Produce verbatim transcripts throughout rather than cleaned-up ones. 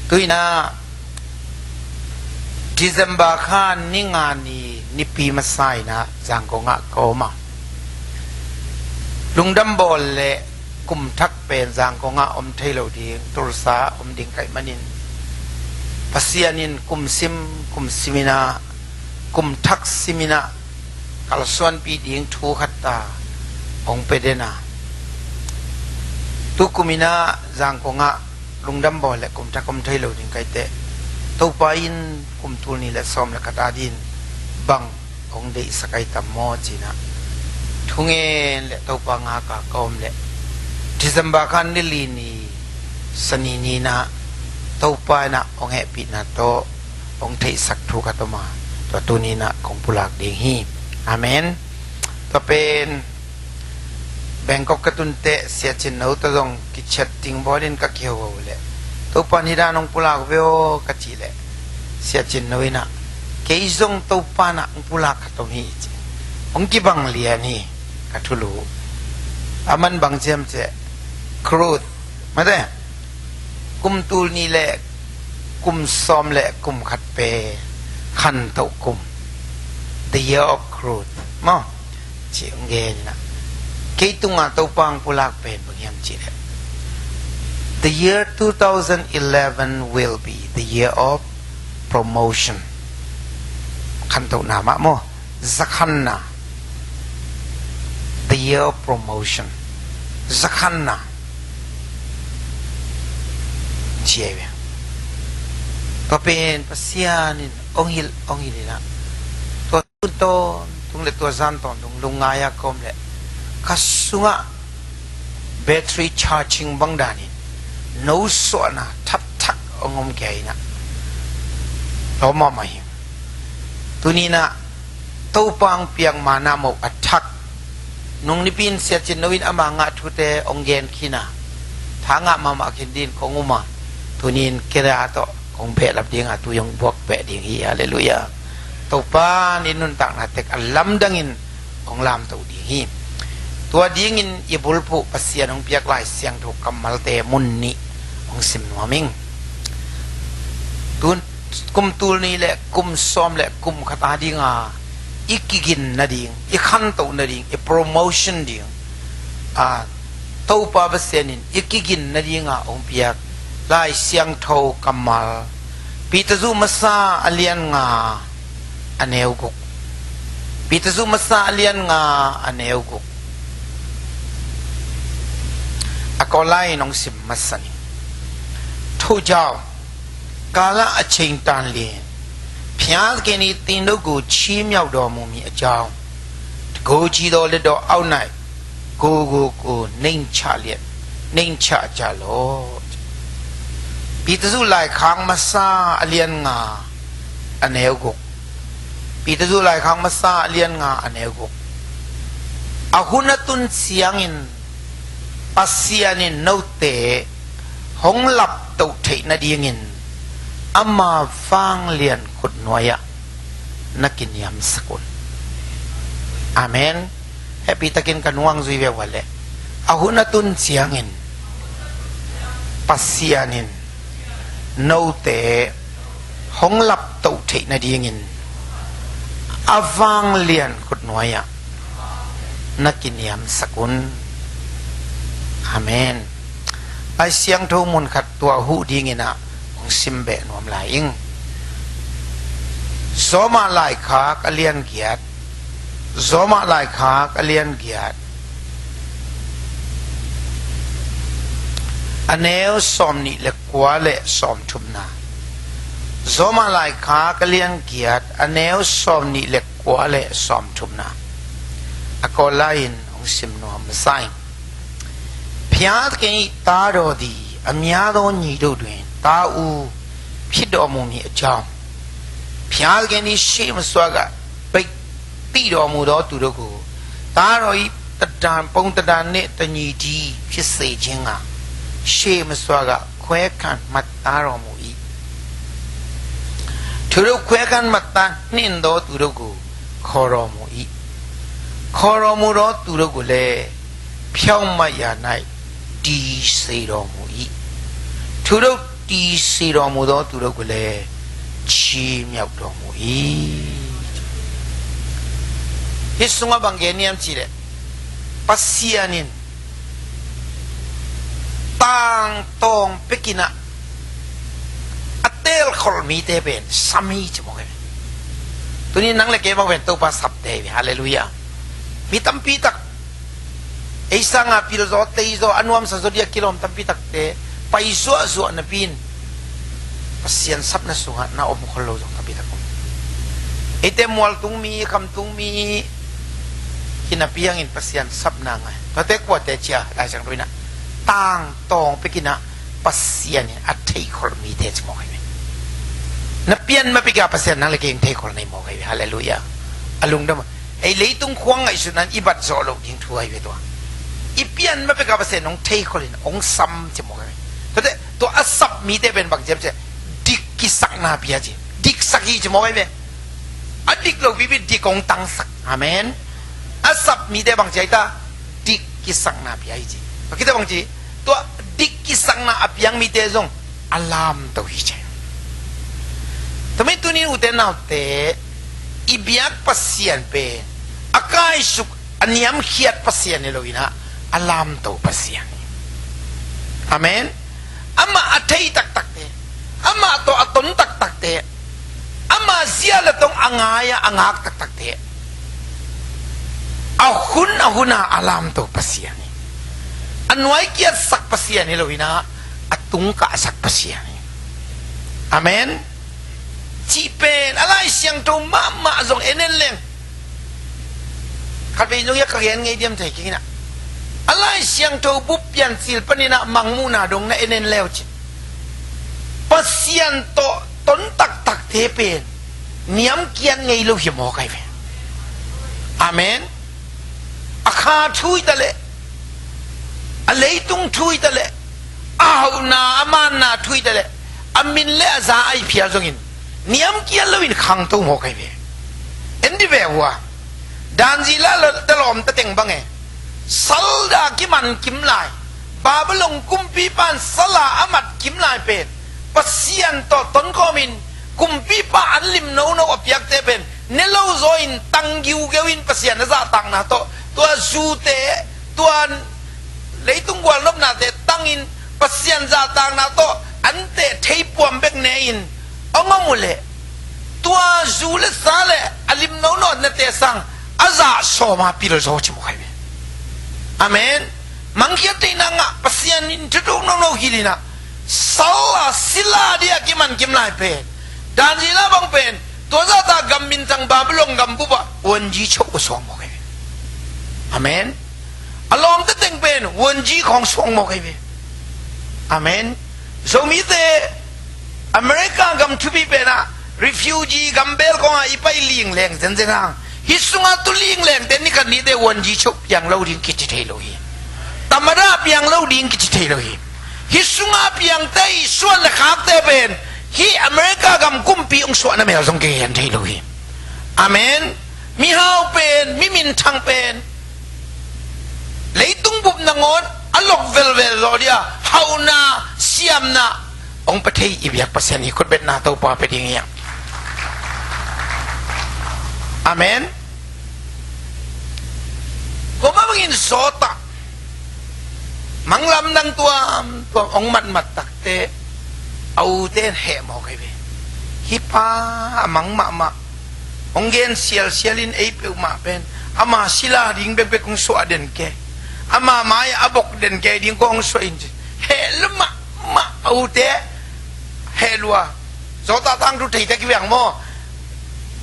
Tu-in ah December kha ni nga ni nipi masa in ah Zangkong ah ka om a, lungdam bawl le kum thak pen Zangkong ah om thei lo ding, Tulsa ah om ding ka hih manin Pasian in kum sim kum sim in ah, kum thak sim in ah kalsuanpih ding thu khat ta hong pia den a, tu kum in ah Zangkong ah lungdam bawl le kum thak om thei lo ding ka hih teh, Topa in kum tul nih le sawm le khat a dingin bang hong deihsak ahi tam maw ci-in ah thungen le Topa ngak a ka om le, December kha ni li ni Sani ni-in ah Topa in ah hong hehpihna tawh hong theihsak thu khat om a, tua tuni-in ah kong pulak ding hi. Amen. Tua pen Bangkok ka tun teh Sia Cin No tawh zong kichatting bawlin ka kiho uh leh, Topa in hih dan hong pulak ve aw ka cih leh, Sia Cin No in ah, kei zong Topa in ah hong pulak khat om hi ci. Hong kibang lian hi ka thulu. A man bang ci hiam cih leh, Kruth, mate, kum tul nih le kum sawm le kum khat pen khantoh kum, the year of Kruth maw, ci hong gen in ah, kei tungah Topa hong pulak pen bang hiam cih leh, the year two thousand eleven will be the year of promotion. Khantohna mah maw, zakhanna, the year of promotion, zakhanna ci ahi ve. Tua pen Pasian in hong hilh, hong hilh in ah, tua tun tawntung le tua zan tawntung lungngai a ka om leh, ka sungah battery charging bang danin nosuahna thakthak hong om kei in ah, lawm mahmah hi. Tuni-in ah Topa hong piak manna moh a thak, nung nipi in Sia Cin No in ama ngah thute hong gen khin a, tha ngah mahmah khin dingin kong um a, tuni-in kei a tawh kong behlap ding a, tu-in hong buak beh ding hi. Halleluiah. Topa in i nuntakna tek a lamdangin hong lamto ding hi. Tua dingin i bulphuh Pasian hong piak Lai Siangtho kammalte mun nih hong sim nuam ing. Tun kum tul nih le kum sawm le kum khat a dinga i kigin nading, i khantoh nading, i promotion ding a, Topa Pasian in i kigin nadinga hong piak Lai Siangtho kammal, Peter zu masa a lian nga a neu guk. Peter zu masa a lian nga a neu guk. A kawl lai-in hong sim masa ning. ထိုကြောင့် ကာလအချိန်တန်လျှင် ဘုရားသခင်သည်သင်တို့ကို ချီးမြှောက်တော်မူမည်အကြောင်း၊ တကိုယ်ချီသောလက်တော်အောက်၌ ကိုယ်ကိုကိုယ်နှိမ့်ချလျက် နှိမ့်ချကြလော့။ Peter zu laikhak masa a lian nga a neu guk. Peter zu laikhak masa a lian nga a neu guk. A hun a tun ciangin Pasian in note hong laptoh theih nadingin ama vanglian khutnuai-ah na kiniamsak un. Amen. Hehpihtakin ka nuang zui ve uh a leh, a hun a tun ciangin Pasian in note hong laptoh theih nadingin a vanglian khutnuai-ah na kiniamsak un. Amen. Lai Siangtho mun khat tua huh dingin ah hong sim beh nuam lai ing. Roma laikhak a lian giat. Roma laikhak a lian giat, a neu sawm nih le kua le sawm thumna. Roma laikhak a lian giat, a neu sawm nih le kua le sawm thumna. A kawl lai-in hong sim nuam masa ing. ဘုရားသခင်၏သားတော်သည် အများသောညီတို့တွင် သားဦးဖြစ်တော်မူမည်အကြောင်း၊ ဘုရားသခင်သည် ရှေ့မစွာက ပိတ်သိတော်မူသောသူတို့ကို သားတော်၏သဏ္ဍာန် ပုံသဏ္ဍာန်နှင့်တညီတည်း ဖြစ်စေခြင်းငှာ ရှေ့မစွာက ခွဲခန့်မှတ်သားတော်မူ၏။ ထိုသို့ခွဲခန့်မှတ်သားနှင့်သောသူတို့ကို ခေါ်တော်မူ၏။ ခေါ်တော်မူသောသူတို့ကိုလည်း ဖြောင့်မတ်ရာ၌ တည်စေတော်မူ၏။ ထိုသို့ tisi daw mu daw tu daw kule, ci miau daw mu hi. Hih sungah bang gen hiam cih leh, Pasian in tangtawng pekinah a teelkholh mite pen sam hi ci mawk hi. Tuni nang le kei bang pen Topa sapte hi. Halleluiah. Mi tampi tak ei sanga pil zaw, tei zaw, a nuamsa zaw dia kilawm tampi takte pai zuahzuah napi in Pasian sapna sungah na om khol lo zong tampi tak om. Eite mualtung mi, khamtung mi hi napi hangin Pasian sapna ngai. Tuate kuate cia, Lai Siangtho inah tangtawng pekinah Pasian in a theikholh mite ci mawk hi ve. Na pian ma pika Pasian nang le kei in theikholh nei mawk hi ve. Halleluiah. A lungdam. Ei leitung khuang ngaihsutna in i bat zawh loh ding thu ahi ve tua. I pian ma peka Pasian hong theikholh in hong sam ci mawk hi ve. Tuate tua a sap mite pen bang ciam ci, dik kisakna pia ci. Diksak hi ci mawk hi ve. A dik lo pipi dik hong tangsak. Amen. A sap mite bang ci ahi ta, dik kisakna pia hi ci. Bang kita bang ci, tua dik kisakna a piang mite zong a lamto hi ci. Tua mei tunin ute naute, i biak Pasian pen a kaisuk, a niamkhiat Pasian hi lo inah, a lamto Pasian hi. Amen. Amah a thei taktakte, amah tawh a ton taktakte, amah zia le tong a ngai-a a ngak taktakte, a hun a huna a lamto Pasian hi. A nuaikiatsak Pasian hi lo inah, a tungkahsak Pasian hi. Amen. Cih pen a Lai Siangtho mahmah zong en en leng, khatvei zong ia ka gen ngei diam thei kei inah, a Lai Siangtho bup Piancil paninah Mangmuhna dong na en en leu cin, Pasian tawh ton taktakte pen niamkiat ngei lo hi mawk ahi ve. Amen. A kha thu hi ta leh, a leitung thu hi ta leh, a hauhna a manna thu hi ta leh, a min le a za ahi phial zongin niamkiat loin khangto mawk ahi ve. En di ve uh a, Daniela le talawm tateng bang e, salda kiman kim lai, Babylon kumpipa in sala a mat kim lai pen Pasian tawh tonkhawmin kumpipa an lim nono a piakte pen ne lo zaw in tang giugeu in Pasian a zahtakna tawh tua zute, tua leitung gualnopnate tangin Pasian zahtakna tawh an teh theipuam bek ne-in hong om uh leh, tua zu le sa le a lim nono nate sang a zah sawma pil zaw ci mawk ahi ve. Amen. Mangkhiat theihna ngah Pasian in thuthuk nono hilh inah, sal a sila dia kiman kim lai pen, Daniela bang pen tua zahta gam minthang Babylon gam bupah wanji choh uh suang mawk ahi ve. Amen. A lawmte teng pen wanji khawng suang mawk ahi ve. Amen. Zomite America gam thupi penah refugee gam bel kawngah i pai lingleng zenzen hang, hih sungah tu linglengte nikhat nite wanji choh piang lo ding kici thei lo hi. Tamada piang lo ding kici thei lo hi. Hih sungah piangte i suan le khakte pen hih America gam kumpi hong suahna mel zong kigen thei lo hi. Amen. Mihau pen, mi minthang pen, leitung bup nangawn a lok velvel zawh dia hauhna, siamna hong pia thei i biak Pasian hi. Khutbetna Topa pia ding hi a. Amen. Kua mah bangin sawtah manglamdang tuamtuam hong matmat takte a ute in heh mawk ahi ve. Hih pa a mang mahmah, hong gen sialsial in ei peuhmah pen ama sila ding bekbek hong suah den ke, ama mai-ah a bok den ke ding kua hong suah in ci. Heh lua mahmah a ute. Heh lua. Zawtah tangthu thei tek hi veng maw?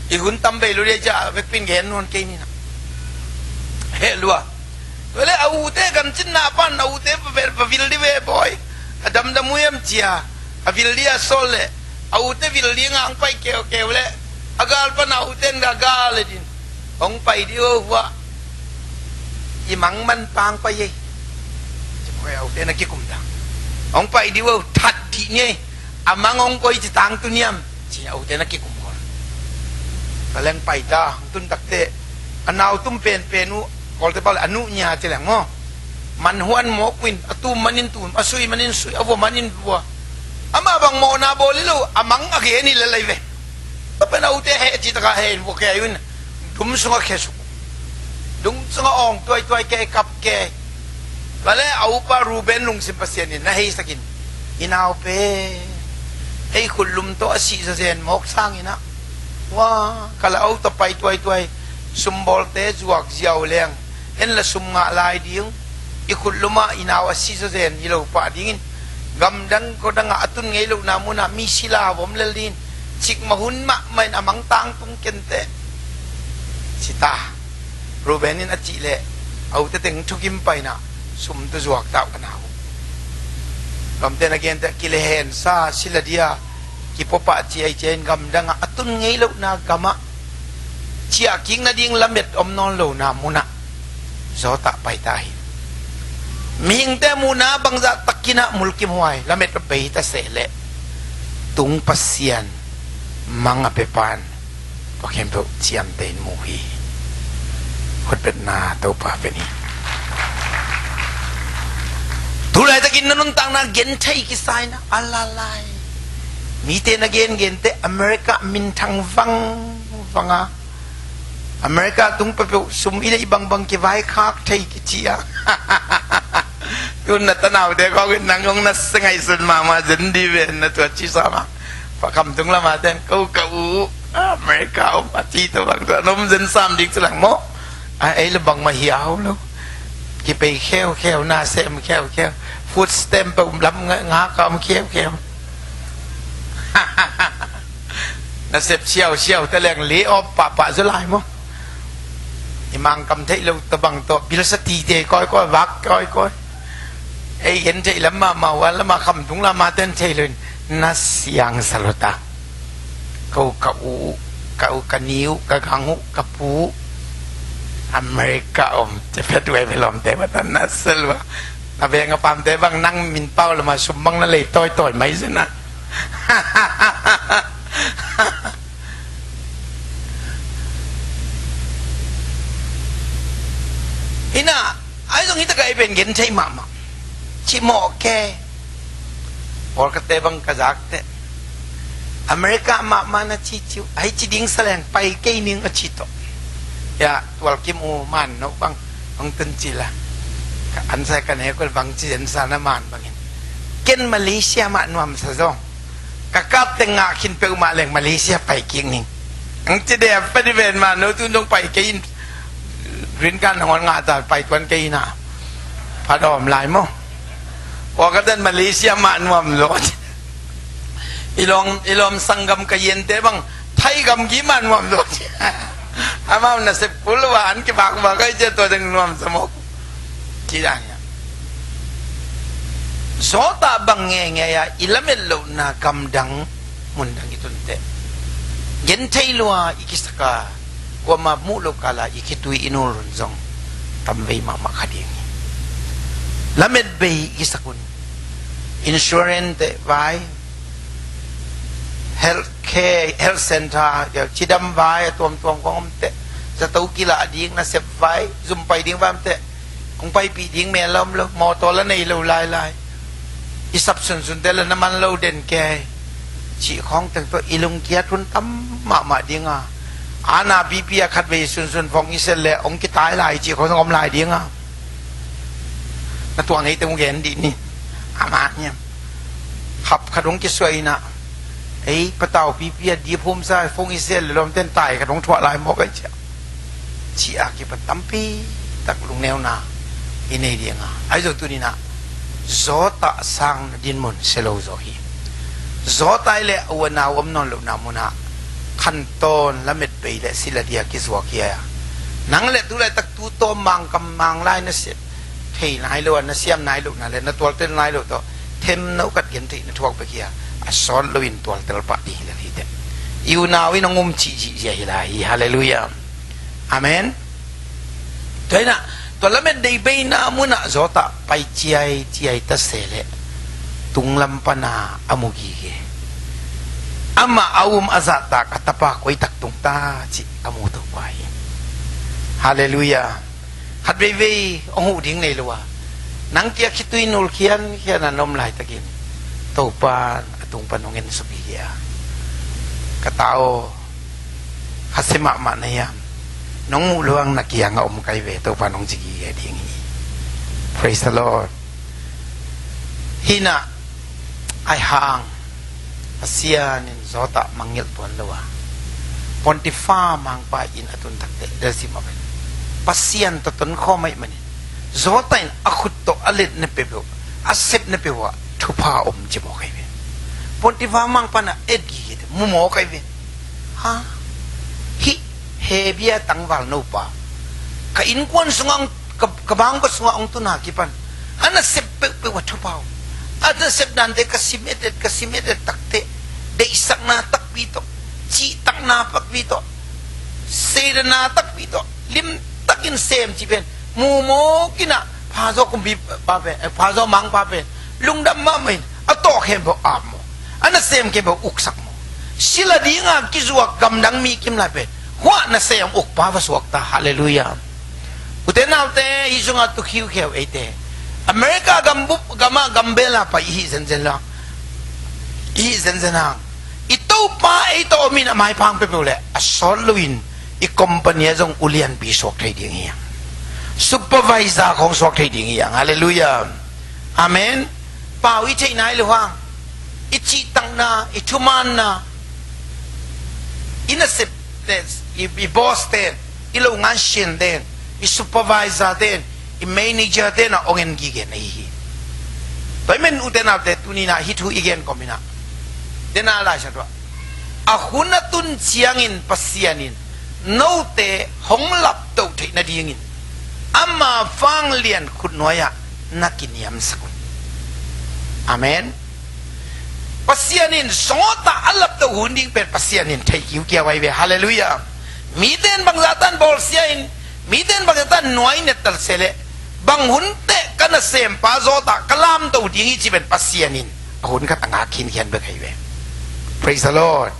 I hun tam bei lo dei cia vekpin gen nuam kei ni na. Heh lua. Tua leh a ute kan cinna pan a ute va vil, va vil di ve bawi. A damdam uh hiam cia a vil di a sawl leh a ute vil dingah hong pai keukeu leh a gal pan a ute in a gal leh din hong pai di uh hua. I mangman pang pai ei. Ci poi a ute na kikum ta. Hong pai di uh that dih ni ei. A mang hong koi ci tangthu niam. Ci a ute na kikum kol. Ka leng pai ta hong tun takte a nau tum penpen uh kawlte bak leh a nuh nia ci leng maw. Man huan mawk uh in a tum manin tum, a sui manin sui, a vua manin vua. Amah bang mawhna bawl hi lo, a mang a gen hi lel lai ve. Tua pen a ute heh cih takah heh in vua kei un. Dum sungah khesuk. Dum sungah awng tuaituai kei, kap kei. Tua le a upa Reuben lungsim Pasian in na heisakin, i nau pen ei khutlum tawh a sih zawzen mawk sangin ah, ua, ka la au tawh pai tuaituai, sumbawlte zuak ziau leng, en la sum ngah lai ding, i khutlum ah i nau a sih zawzen hi lo pah dingin, gamdang khuadang ah a tun ngei lohna munah mi sila vom lel dingin, cikmah hun mahmah in a mangtang tung kenteh, ci ta. Reuben in a cih leh a ute teng thukim paina sum tawh zuak ta uh ka nau. Lawmte na gente, kilehensa, sila dia, kipuapah ciaicia in gamdang ah a tun ngei lohna gamah ciahkik nading lamet om nawn lona munah zawtah paita hi. Mihingte muhna bangzah takin ah mulkimhuai lamet bei ta seh leh, tung Pasian mang a pia pan tua khempeuh ciamteh in mu hi. Khutbetna Topa pen hi. Tulaitakin na nuntakna genthei kisai na a lalai. Mite na gengente America minthang vangvang a, America tung peuhpeuh sum i neih bangbang kivaikhak thei kici a. Tun na tanaute kawkin nang hong na se ngaihsun mahmah zen di ve na tua ci sa mah. Pa kam tung lama ten ko ka u America om a ci tua bang tua nom zen sam dik ci lang maw. A ei le bangmah hiau lo. Kipei kheukheu, na sem kheukheu. Food stamp peuh lam nga, nga ka om kheukheu. Nasep siausiau te leng lay off pahpah zaw lai maw. I Mangkam theih lo tabang tawh bilsa tite kawikawi, vak kawikawi. Ei en theih lam mahmah, wan lamah, khamtung lamah ten thei lo in na siangsa lo ta. Ko ka u, ka u, ka ni u, ka gang u, ka pu u America om. Te phet uai phe lawmte batan na sel ua. Na veng a pamte bang nang min pau lamah sum bang na lei tawitawi mai zena. Ina, ai zong hita ka ei pen gen thei mahmah. Cimawh ke. Pawlkhatte bang ka zakte America mahmah na ci ciu, ai ci ding saleng pai kei ning a ci tawh. Ya, tualkim u man no bang, bang tun ci la. Ka ansai ka ne kul bang ci den sa na man bangin. Ken Malaysia mah nuamsa zong. Ka kap teng ngah khin peuhmah leng Malaysia pai kik ning. Ang ci dea pha di ven mah no tun dong pai kei in. Green card nangawn ngah ta pai tuan kei in a. Pha dawm lai maw. Kua ka ten Malaysia mah nuam zaw. I lawm, i lawm sanggam ka yente bang Thai gam ki mah nuam zaw. Amau nasep kul ua an kibakbak ai cia tua deng nuam sa maw. Ci dan hiam? Zawtah bang ngeingei a i lamet lohna gamdang mundang i tunteh, genthei lua i kisaka, kuama muh loh kala i khitui i nul un zong tamvei mahmah kha ding hi. Lamet bei i kisak un, insurance te vai, health care, health center, cidam vai a tuamtuam kong om teh, zato kilah ding nasep vai, zumpai ding vai om teh, kong paipih ding mel om lo, mawtaw la nei lo lailai. I sap sunsun te la na man lo den kei. Cih khawng teng tawh i lungkiat hun tam mahmah ding a. Ana pipi a khatvei sunsun phawng i sel le ong kitai lai cih khawng om lai ding a. Na tuang ei te mu gen dih ni. Amah niam. Khap khat hong kisuah inah, ei patau pipi a dip humsa phung i sel lawm ten tai khat hong thuah lai mawk ai ciah. Ci a kipan tampi tak lungneuna i nei dinga. Ai zo tuninah zawtah sang na dinmun sia lo zaw hi. Zawtah i le a uana om nawn lohna munah khantawn lamet bei le sila dia kizuak hi a. Nang le tu laitak tu tawm Mangkam Manglai na sep thei nai lo a, na siam nai lohna le na tualtel nai loh tawh themno khat gentheih na thuak bek hi a, a sawt loin tualtel pah ding hi lel hi teh. I unau in hong um cih zihziah hi lai hi. Halleluiah. Amen. Tua inah tua lamet deibeina munah zawtah pai ciaiciai ta se leh tunglam pana a mu gige. Amah a um a zahtak a tapa koitak tung ta cih a mu Topa hi. Halleluiah. Khat veivei hong huh ding nei lo a, nang kia khitui nul khiankhian a na om laitakin Topa in a tung pan hong en supi hi a, ka ta aw, khasia mahmah na hiam? Nong muh luang na kiangah om kai ve, Topa nong ci gige ding hi. Praise the Lord. Hinah ai hang Pasian in Joseph mangngilh tuan lo a, Potiphar mangpa in a tun takteh, delsim a pen Pasian tawh tonkhawm ahih manin Joseph in a khut tawh a let na peuhpeuh, a sep na peuh ah thupha om ci mawk ahi ve. Potiphar mangpa na et gige te mu mawk ahi ve. Ha? Hih Hebru tangval nopa ka innkuan sungah hong, ka, ka bangkua sungah hong tun a kipan a nasep peuhpeuh a thupha om. A nasep dante ka sim etet, ka sim etet takteh, deihsakna takpi tawh, cihtakna takpi tawh, seidana takpi tawh, limtakin sem cih pen mu mawk in ah, phazaw kumpipa pen, eh, phazaw mangpa pen lungdam mahmah in a tawh khempeuh ap maw, a nasem khempeuh uksak maw. Sila dinga kizuak gamdang mi kim lai pen huah nasem ukpa va suakta. Halleluiah. Ute naute, hih sungah tu khiukheu eite, America gambup gamah gambel a pai i hih zenzen lo, i hih zenzen hang, i Topa ei tawh om in a maipha peuhpeuh le a sawt loin i company ah zong ulianpi suak thei ding hi hang. Supervisor khawng suak thei ding hi hang. Halleluiah. Amen. Pau i theih nai lo hang, i cihtakna, i thumaanna, i nasep te, i, i boss ten, i lo ngan sian ten, i supervisor ten, i manager ten a hong en gige na hi hi. Tua hi men ute naute, tuni-in ah hih thu i gen kawm in ah, den a Laisiangtho ah, a hun a tun ciangin Pasian in note hong laptoh theih nadingin ama vanglian khutnuai-ah na kiniamsak un. Amen. Pasian in sawt a a laptoh hun ding pen Pasian in thei kiukiau ahi ve. Halleluiah. Mite in bangzah tan bawlsia in, mite in bangzah tan nuai net ta se leh, bang hun teh ka nasempa Joseph ka lamto ding hi cih pen Pasian in a hun khat a ngak khinkhian bek ahi ve. Praise the Lord.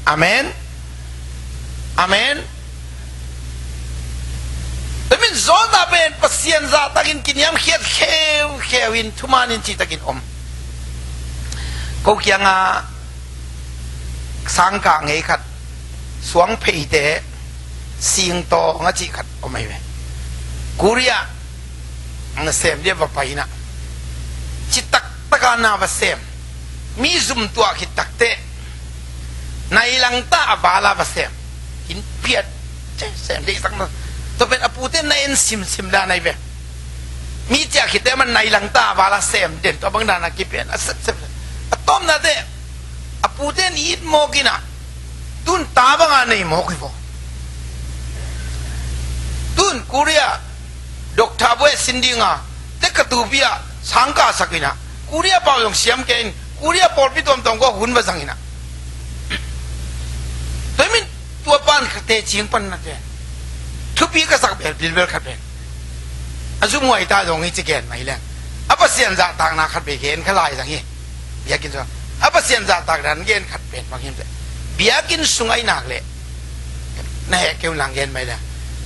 Amen. Amen. Tua hi men Joseph pen Pasian zahtakin kiniamkhiat kheukheu in, thumaan in cihtakin om. Ko kiangah sangkah ngei khat, suangpheite, singtawng a cih khat om ahi ve. Korea na sem dia va pai in ah, citak taka na va sem. Mi zum tuah khit takteh, nai langta a vala va sem. In piat, sem deihsak na. Tua pen a pute na en simsim dan ahi ve. Mi ciah khit teh man nai langta a vala sem den, tua bang dan a kipian a sepsep. A tawpna teh, a pute in it mawk in ah, tun ta banga nei mawk hi vaw. Tun Korea doctor buai sin dinga, tek ka tupi ah sangkah sak in ah, Korea pau zong siam kei in, Korea pawlpi tuamtuam kua hun va zang in ah. Tua hi men tua pan khat tecing pan na te, thupi ka sak bel bilbel khat pen, a zumhuai ta zong hi ci gen mai leng, a Pasian zahtakna khat bei gen kha lai zang hi. Biakinn sung a Pasian zahtak dan gen khat pen bang hiam cih leh, biakinn sung ahih nak leh na heh kei un lang gen mai leh,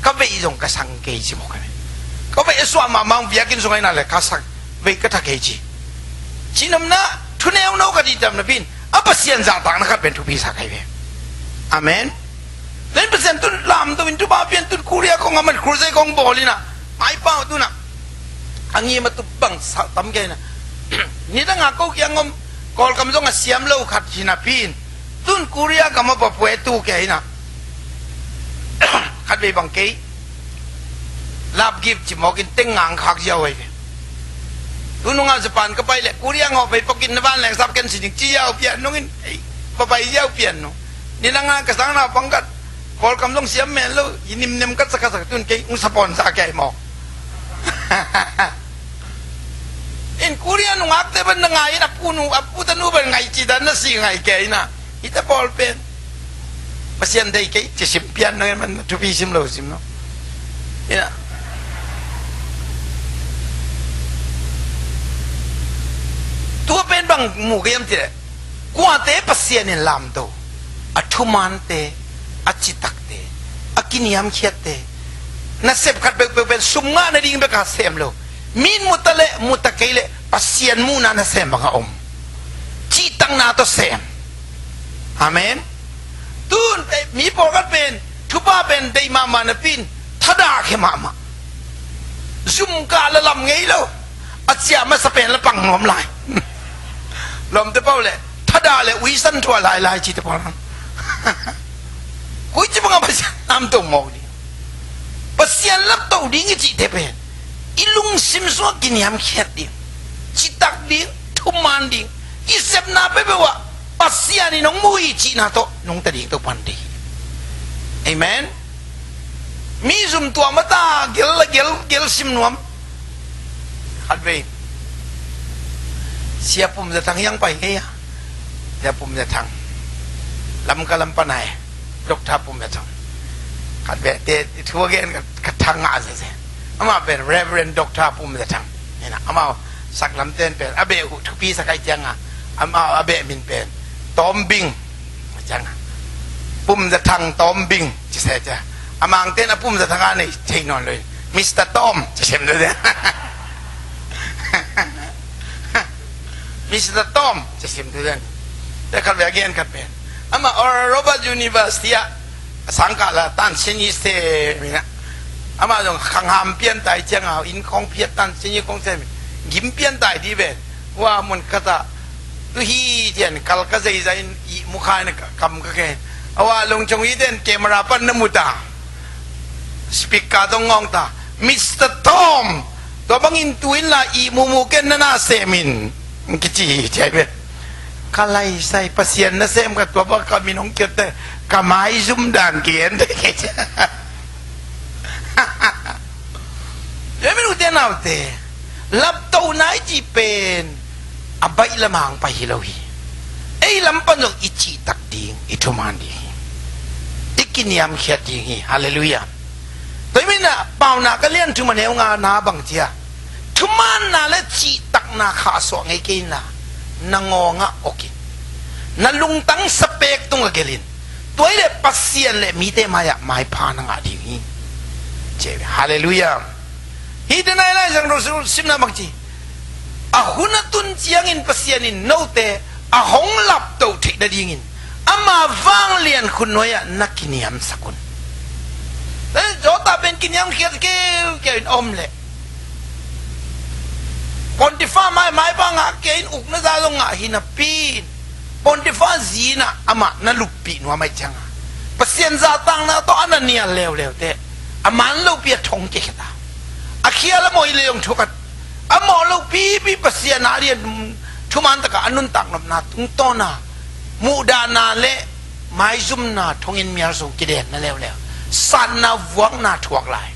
ka veih zong ka sang kei ci mawk hi. Ka veih a suah mahmah, biakinn sung ahih nak leh ka sang, veih ka tha kei ci. Cihnopna, thuneu no ka dih tam napi in a Pasian zahtakna khat pen thupi sa kei ve. Amen. Tua in Pasian tun lamto in, thupha pia in, tun Korea kong a man crusade kong bawl in ah, maipau tun ah a ngim a tup bang sa tam kei in ah, nidang a ko kiang om, Kawlkam zong a siam lo khat hi napi in, tun Korea gam a va pue tu kei in ah, khat vei bang kei lap gip ci mawk in teng ngang khak ziau ahi ve. Tu nungah Japan ka pai leh, Korea ngawh vei pawk in na vanleng sap ken si ding ci ziau pian nung in, ei, va pai ziau pian nung. Nidang a ka sang naupang khat, Kawlkam zong siam men lo, i nimnem ka sak ka sak, tun kei ung sapawn sa kei mawk. In Korea nungakte ban na ngai in, a pu nu, a pu tanu ban ngai ci dan na si ngai kei in ah. Hita pawl pen Pasian dei kei ci sim pian nang in, man thupi sim lo sim no. Ina, tua pen bang mu kei hiam cih leh, kuate Pasian in lamto, a thumaante, a citakte, a kiniamkhiatte, nasep khat peuhpeuh pen sum ngah nading bek a sem lo. Mi in mu ta leh mu ta kei leh Pasian muhna nasem bang a om. Cihtak na tawh sem. Amen. Tun, eh, mi pawlkhat pen thupha pen deih mahmah napi in thadah khia mahmah. Zum kah la lam ngei lo. A ciah masa pen la pang nuam lai. Lawmte pau le thadah le uisan thuah lailai cite pawl. Koici bangah Pasian lamto mawk ding, Pasian lapto ding i cihte pen i lungsim sungah kiniamkhiat ding, citak ding, thuman ding, i sepna peuhpeuh ah Pasian in hong mu hi cihna tawh nungta ding Topan ding. Amen. Mi zum tuah mata gel la gel, gel sim nuam. Khatvei Sia Pum Za Thang hiang pai ngei a. Sia Pum Za Thang, Lamka lam pan a, Doctor Pum Za Thang. Khatvei te thu a gen ka, ka thang ngah zeze. Amah pen Reverend Doctor Pum Za Thang. Amah saklam ten pen a beh uh thupi sa kai cianga, amah a beh min pen Tawm Bing cianga, Pum Za Thang Tawm Bing ci se cia. A Mangten a Pum Za Thang a nei thei nawn lo in Mister Tom ci sem dede. Mister Tom ci sem dede. Te khatvei a gen khat pen, amah Oral Roberts University ah sangkah la tan sini se mina. Amah zong khangham pian tai cianga inn khawng phiat tan sini khawng se min gim pian tai di ven. Hua mun khat ah tu hi tian kal ka zeizai in ihmu khai na kam ka kei. A hua lungchong hi tian camera pan na mu ta, speaker dong ngawng ta, Mister Tom, tua bangin tu in la ihmu mu ken na na sem in kici hi ciai ve. Ka laisai Pasian na sem ka tua bang ka min hong kiot te ka maizum dan kigen te kei. Tua min ute naute, laptohna i cih pen a baih lamah hong pai hi lo hi. Ei lam pan zong i cihtak ding, i thuman ding hi. I kiniamkhiat ding hi. Halleluiah. Tua hi manin ah Paunak a lian thum a neu ngana bang cia, thumanna le cihtakna khahsuah ngei kei inla na ngawngah okin, na lungtang sapek tungah gelin, tua hi leh Pasian le mite mai-ah maipha na ngah ding hi. Halleluiah. Hihte nai Lai Siangtho simna bang ci, a hun a tun ciangin Pasian in note a hong laptoh theih nadingin ama vanglian khutnuai-ah na kiniamsak un. Jota pen kiniamkhiat keukeu in a om leh Pontifa mai, maipha ngah kei in, ukna za zong ngah hi napi in Pontifa zi in ah amah na luppih nuam ahih cianga Pasian zahtakna tawh a na nial leuleu teh a man lopi a thong kikhia ta. A khial a mawh hi leh zong thu khat a mawh lopipi Pasian a dian thuman takah a nuntak nopna tungtawna muhdahna le maizumna thonginn mial sung kidenna leuleu, satna vuakna thuak lai.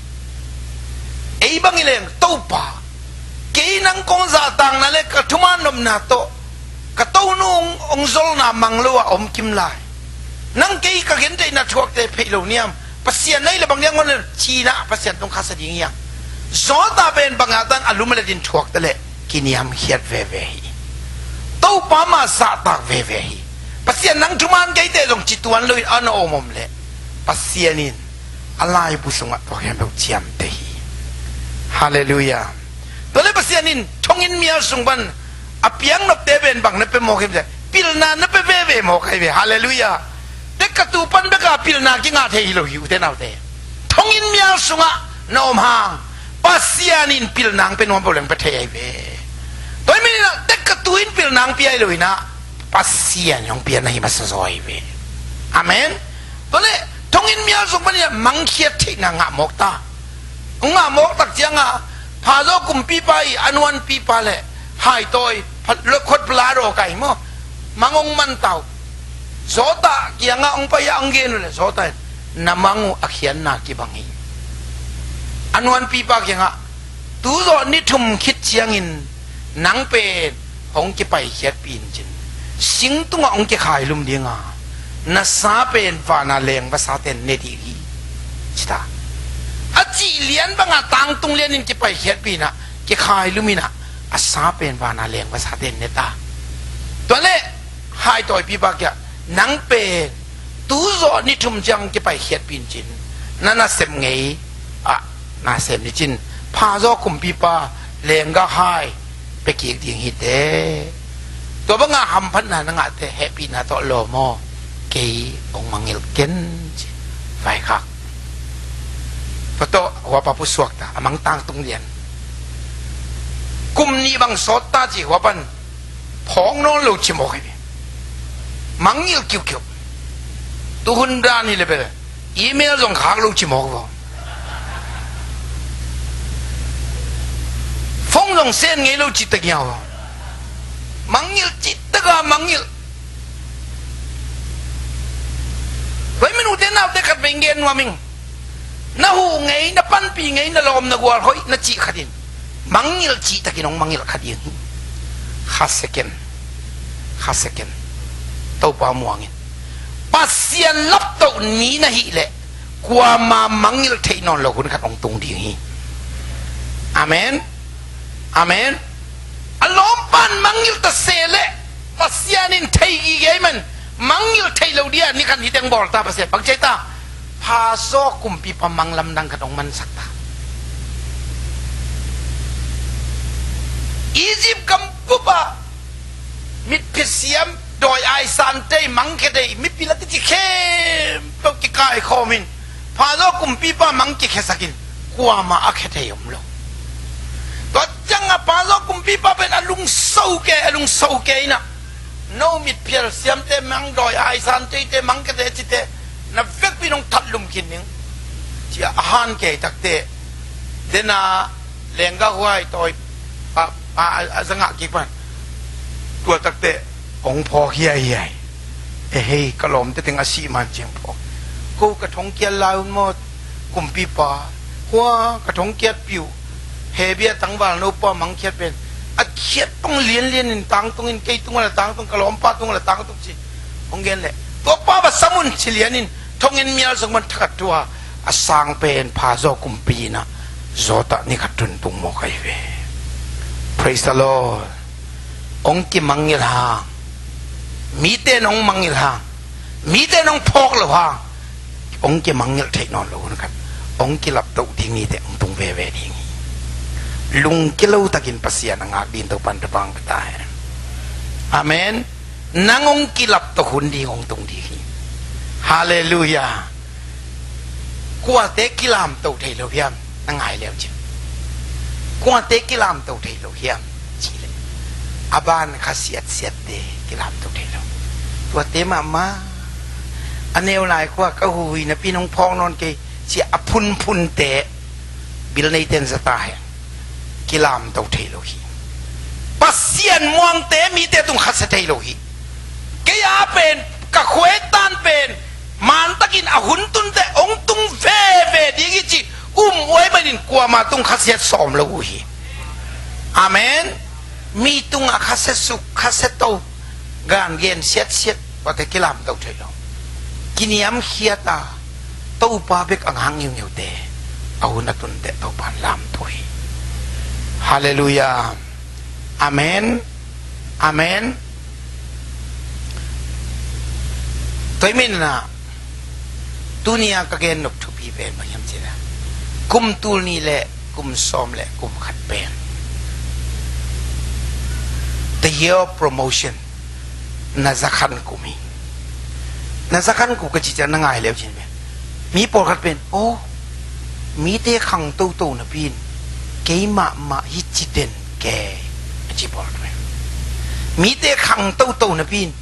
Ei bang hi leng Topa, kei nang kong zahtakna le ka thuman nopna tawh ka tonu hong zolna mang lo a om kim lai. Nang kei ka gentheihna thuakte pheih lo niam, Pasian na hih leh bang diang hon le cinah Pasian tung khasa ding hiam? Jota pen bangah tan a lum a let in thuakte leh kiniamkhiat veve hi. Topa mah zahtak veve hi. Pasian nang thuman keite zong ci tuan loin a na om om leh Pasian in a laibu sungah tua khempeuh ciamteh hi. Halleluiah. Tua leh Pasian in thonginn mial sung pan a piang nopte pen bang na pia mawk hiam ciah pilna na pia veve mawk ahi ve. Halleluiah. Tek ka tu pan beka pilna kingah thei hi lo hi ute naute. Thonginn mial sungah na om hang Pasian in pilna hong pia nuam peuh leng pia thei ahi ve. Tua hi manin ah tek ka tu in pilna hong pia hi lo in ah Pasian in hong pia na hi masa zaw ahi ve. Amen. Tua leh thonginn mial sung panin ah mangkhiat theihna ngah mawk ta. Hong ngah mawk tak ciangah phazaw kumpipa i a nuanpipa le haitawi pha-, lo-, khot pala raw kai maw, mang hong man ta uh. Jota kiangah hong pai ah hong gen uh leh Jota in na mang uh a khiatna kibang hi. A nuanpipa kiangah tu zawh ni thum khit ciangin nang pen hong kipaikhiatpih in cin, sing tungah hong kikhailum dinga na sa pen vana leng vasate in ne ding hi, ci ta. A cih lian banga tangtung lianin kipaikhiatpih inah kikhailum inah a sa pen vana leng vasate in ne ta. Tua leh haitawipipa kiah nang pen tu zawh ni thum ciang kipaikhiatpih in cin, na nasep ngei ah nasem ni cin, phazaw kumpipa lenggah hai pia kik ding hi teh. Tua banga hamphatna na ngahte hehpihna tawh lawm aw, kei hong mangngilh ken, ci. Vaikhak. Tua tawh huapa pusuak ta, a mangtang tung lian. Kum nih bang sawt ta, ci. Huapan phawk nawn lo ci mawk hi. Mangngilh kiukiu. Tuhun dan hi le bel email zong khak lo ci mawk vaw. Phone zong sen ngei lo ci ta ngiau vaw. Mangngilh ci taka mangngilh. Tua i minute naute khat vei gen nuam ing. Na huh ngei, na panpih ngei, na lawm, na gual hoih na cih khat in mangngilh cihtakin hong mangngilh kha ding hi. Kha second, kha second. Topa muang in. Pasian laptoh ni na hih leh kuama mangngilh theih nawn lo hun khat hong tung ding hi. Amen. Amen. A lawmpan mangngilh ta se leh Pasian in thei gige ahih man mangngilh theih lo dia ni khat ni teng bawl ta Pasian. Bang ci ta? Phazaw kumpipa mang lamdang khat hong mansak ta. Egypt gam bup ah mitphi siam, dawi aisan tei, mangkhia tei, mipi la kici khempeuh kikaikhawm in Phazaw kumpipa mang kikhiasak in kuama a khia thei om lo. Tua ciangah Phazaw kumpipa pen a lungso kei, a lungso kei inah, no mitphial siamte, mang dawi aisan teite, mangkhiate cite na vekpi in hong that lum khin ning, ci-a a han kei takte, dena lengga huai tawi a, a, a, a zangah kik pan. Tua takte hong phawk hiaihiai. Ehei, ka lawmte teng a sih man ciang phawk. Ko ka thongkiat lai un maw, kumpipa? Hua ka thongkiatpih uh. Hebia tangval nopa mangkhiat pen a khiat pang lianlian in tangtung in, kei tungah la tangtung, ka lawmpa tungah la tangtung ci. Hong gen leh, tuapa va sam un ci lian in thonginn mial zong man thakat tua a sang pen Phazaw kumpi inah zawtah ni khat tun tung mawk ahi ve. Praise the Lord. Hong kimangngilh hang, mite in hong mangngilh hang, mite in hong phawk loh hang, hong kimangngilh theih nawn lo hun khat hong kilaptoh ding nite hong tung veve ding hi. Lungkia lo takin Pasian a ngak ding Topan thupha hong pia ta hen. Amen. Nang hong kilaptoh hun ding hong tung ding hi. Halleluiah. Kuate kilamto thei lo hiam? Na ngai leu cin. Kuate kilamto thei lo hiam? Ci leh, a ban kha siatsiatte kilamto thei lo. Tuate mahmah. A neu lai khua ka huhui napi in hong phawk nawn kei, ci a phunphunte bil neite in za ta hen. Kilamto thei lo hi. Pasian muangte mite tung khasia thei lo hi. Kei a pen, ka khuaitan pen mantakin a hun tunte hong tung veve ding hi ci um uh ahih manin kuama tung khasiat sawm lo uh hi. Amen. Mi tungah khasia suk, khasia to, gan gen siatsiat, kuate kilamto thei lo. Kiniamkhiat a, Topa bek a ngak ngiungiute, a hun a tunte Topa in lamto hi. Halleluiah. Amen. Amen. Tua ahih manin ah, tuni-a ka gen nop thupi pen bang hiam cih leh, kum tul nih le kum sawm le kum khat pen the year of promotion, na zakhan kum hi. Na zakhan kum ka cih ciang na ngai leu cin ve. Mi pawlkhat pen, aw, mite khang toto napi in kei mahmah hih ci den kei, a ci pawlkhat pen. Mite khang toto napi in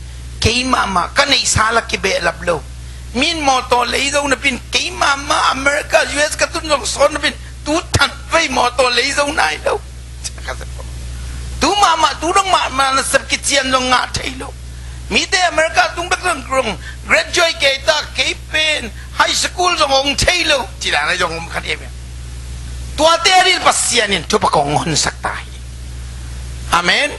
kei mahmah ka neihsa la kibehlap lo. Mi in mawtaw lei zo napi in kei mahmah America, U S ka tun zong sawt napi in tu thak vei mawtaw lei zo nai lo. Tu mahmah, tu dong mahmah nasep kician zong ngah thei lo. Mite America tung bek zong graduate kei ta, kei pen high school zong hong thei lo, ci dan ahi zong om kha ding hi. Tuate ading Pasian in thupha kong honsak ta hi. Amen.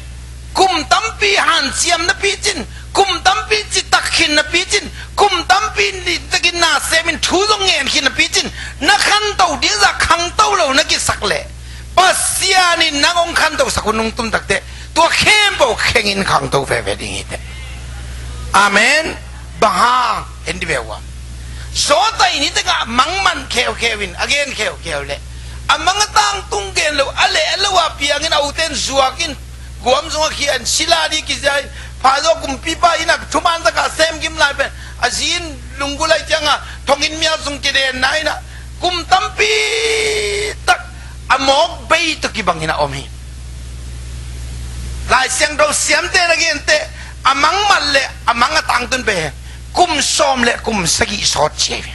Kum tampi hanciam napi cin, kum tampi citak khin napi cin, kum tampi nitakin na semin thu zong ngen khin napi cin, na khanto ding zah khangto lo na kisak leh, Pasian in nang hong khantosak hun hong tum takteh, tua khempeuh khengin khangto veve ding hi teh. Amen. Bang hang, en dih ve ua. Sawt a i ni tengah mangman kheukheu in, a gen kheukheu leh, a mang a tangtung gen lo, a leh a lo a piangin a uten zuakin, guam sungah khian, sila ding kizia in, phazaw kumpipa in a thuman zakah sem gim lai pen, a zi in lunggulh lai ciangah thonginn mial sung kidenna in a, kum tampi tak a mawk bei tawh kibangin a om hi. Lai Siangtho siamte na gente, a mang mat le a mang a tangtun pen kum sawm le kum sagih sawt cia hi.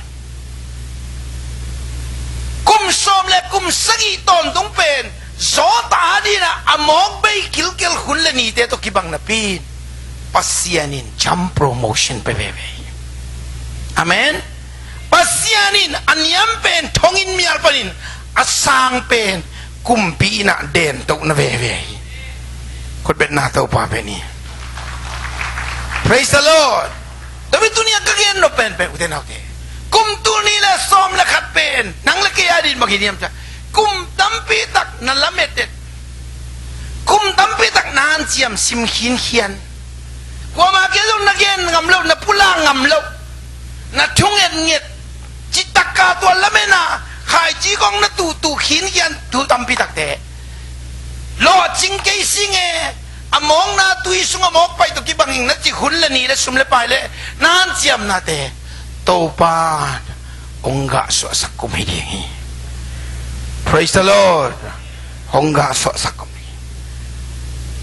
Kum sawm le kum sagih tawntung pen zawta dinah a mawk bei kilkel hun le nite tawh kibang napi in Pasian in jump promotion pe veve hi. Amen. Pasian in a niam pen thonginn mial panin a sang pen kumpi in a den toh na veve hi. Khutbetna Topa pen hi. Praise the Lord. Tua mi tuni a ka gen nop pen pen ute naute, kum tul nih le sawm le khat pen nang le kei a din bang hi niam cia, kum tampi tak na lametet, kum tampi tak na hanciam sim khinkhian, kuamah kia zong na gen ngam lo, na pulak ngam lo, na thungetnget, citak ka tua lamen a khaici kong na tuhtuh khinkhian thu tampi takte, lawhcing kei sing e, a mawkna tui sung a mawk pai tawh kibang ing na cih hun le ni le sum le pai le na hanciamnate Topa hong gah suahsak kum hi ding hi. Praise the Lord. Hong gah suahsak kum hi.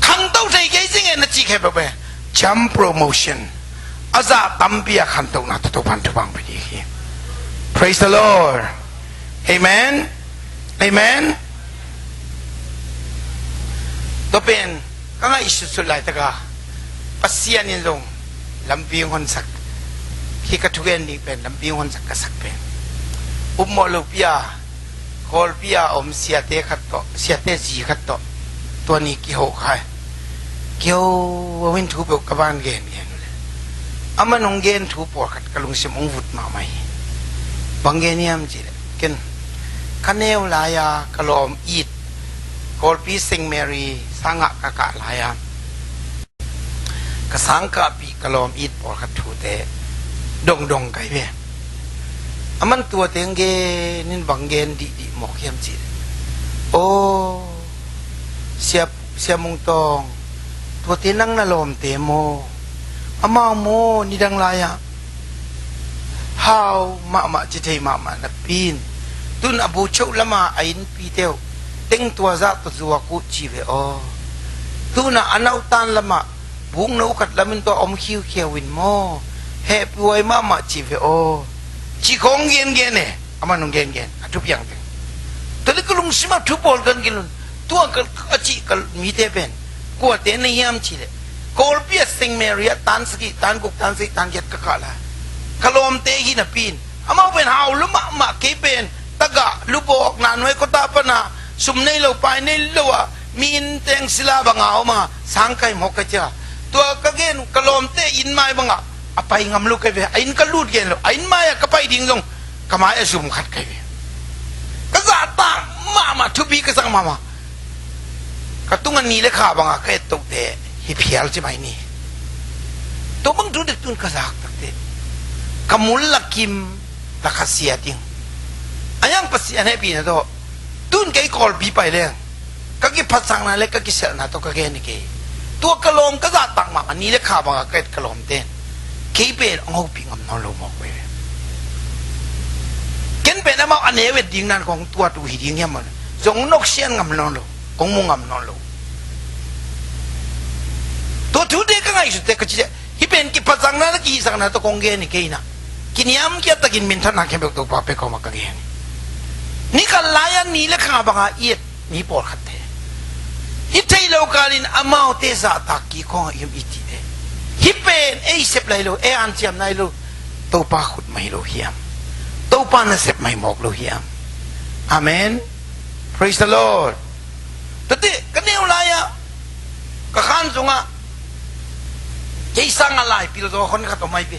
Khangto thei kei sing e na cih khempeuh pen jump promotion, a zah tampi a khantohna tawh Topa in thupha hong pia ding hi. Praise the Lord. Amen. Amen. Tua pen ka ngaihsutsut laitaka Pasian in zong lampi hong honsak, hih ka thugen ding pen lampi hong honsak ka sak pen, upmawh lopi a Kawlpi a om siate khat tawh, siate zi khat tawh tua ni kiho khai. Kiho in thu peuh ka van gen gen uh le, aman hong gen thu pawlkhat ka lungsim hong vut mahmah hi. Bang gen hiam cih leh, ken ka neu lai-a ka lawm it, Kawlpi Saint Mary sangah ka kah lai-a ka sangkahpih ka lawm it pawlkhat thute dongdong kai ve. Aman tuate hong gen in bang gen dihdih mawk hiam cih leh, aw, sia, Sia Mung Tawng, tuate nang na lawmte maw? Amau maw nidang lai-ah hau mahmah ci thei mahmah napi in, tun a bu cheuh lama a innpite uh teng tua zah tawh zuak uh ci ve aw. Tun a nautan lamah bukno khat lamin tua om khiukhia uh in maw, hehpihhuai mahmah ci ve aw, ci khawng gengen e. Aman hong gengen a thupiang teng. Tua leh ka lungsim ah thu pawl kan kilun, tua ka, a cih ka mite pen kuate na hiam cih leh, Kawlpi ah Saint Mary ah tan sagih, tan guk, tan sagih, tan giat ka kah lai. Ka lawmte hi napi in, amau pen hau lua mahmah, kei pen tagah lubawk, nanuai khuata pana sum nei lo pai nei lo a, mi inn teng sila banga om a, sang kai mawk ka cia. Tua ka gen uh, ka lawmte inn mai bangah a pai ngam lo kai ve. A inn ka lut gen lo, a inn mai-ah ka pai ding zong ka mai a zum khat kai ve. Ka zahtak mahmah, thupi ka sak mahmah. Ka tungah ni le kha bangah ka ettohte hi phial ci mai ni. Tua bang thu dek tun ka zahtakte ka mul lakim la khasia ding. A hiang Pasian hehpihna tawh tun kei Kawlpi pai leng ka kiphatsakna le ka kiselhna tawh ka gen hi kei. Tua ka lawm ka zahtak mahmah, ni le kha bangah ka et ka lawmte in kei pen hong hopih ngam nawn lo mawk ve. Ken pen amau a neu et ding nan kong tuat uh hi ding hiam maw, zong noksian ngam nawn lo, kong mu ngam nawn lo. Tua thute ka ngaihsutte ka cite, hih pen kiphatsakna le kihisakna tawh kong gen hi kei in ah, kiniamkhiat takin minthanna khempeuh Topa pek kawmah ka gen hi. Ni khat lai-ah ni le kha banga i et mi pawlkhatte, hih thei lo kalin amaute zahtak kik khawngah i om i tite, hih pen ei sep lai lo, ei hanciam nai lo, Topa khut mai lo hiam? Topa nasep mai mawk lo hiam? Amen. Praise the Lord. Tate ka neu lai-ah ka khan zongah kei sangah lai pilzaw hon khat om ai ve.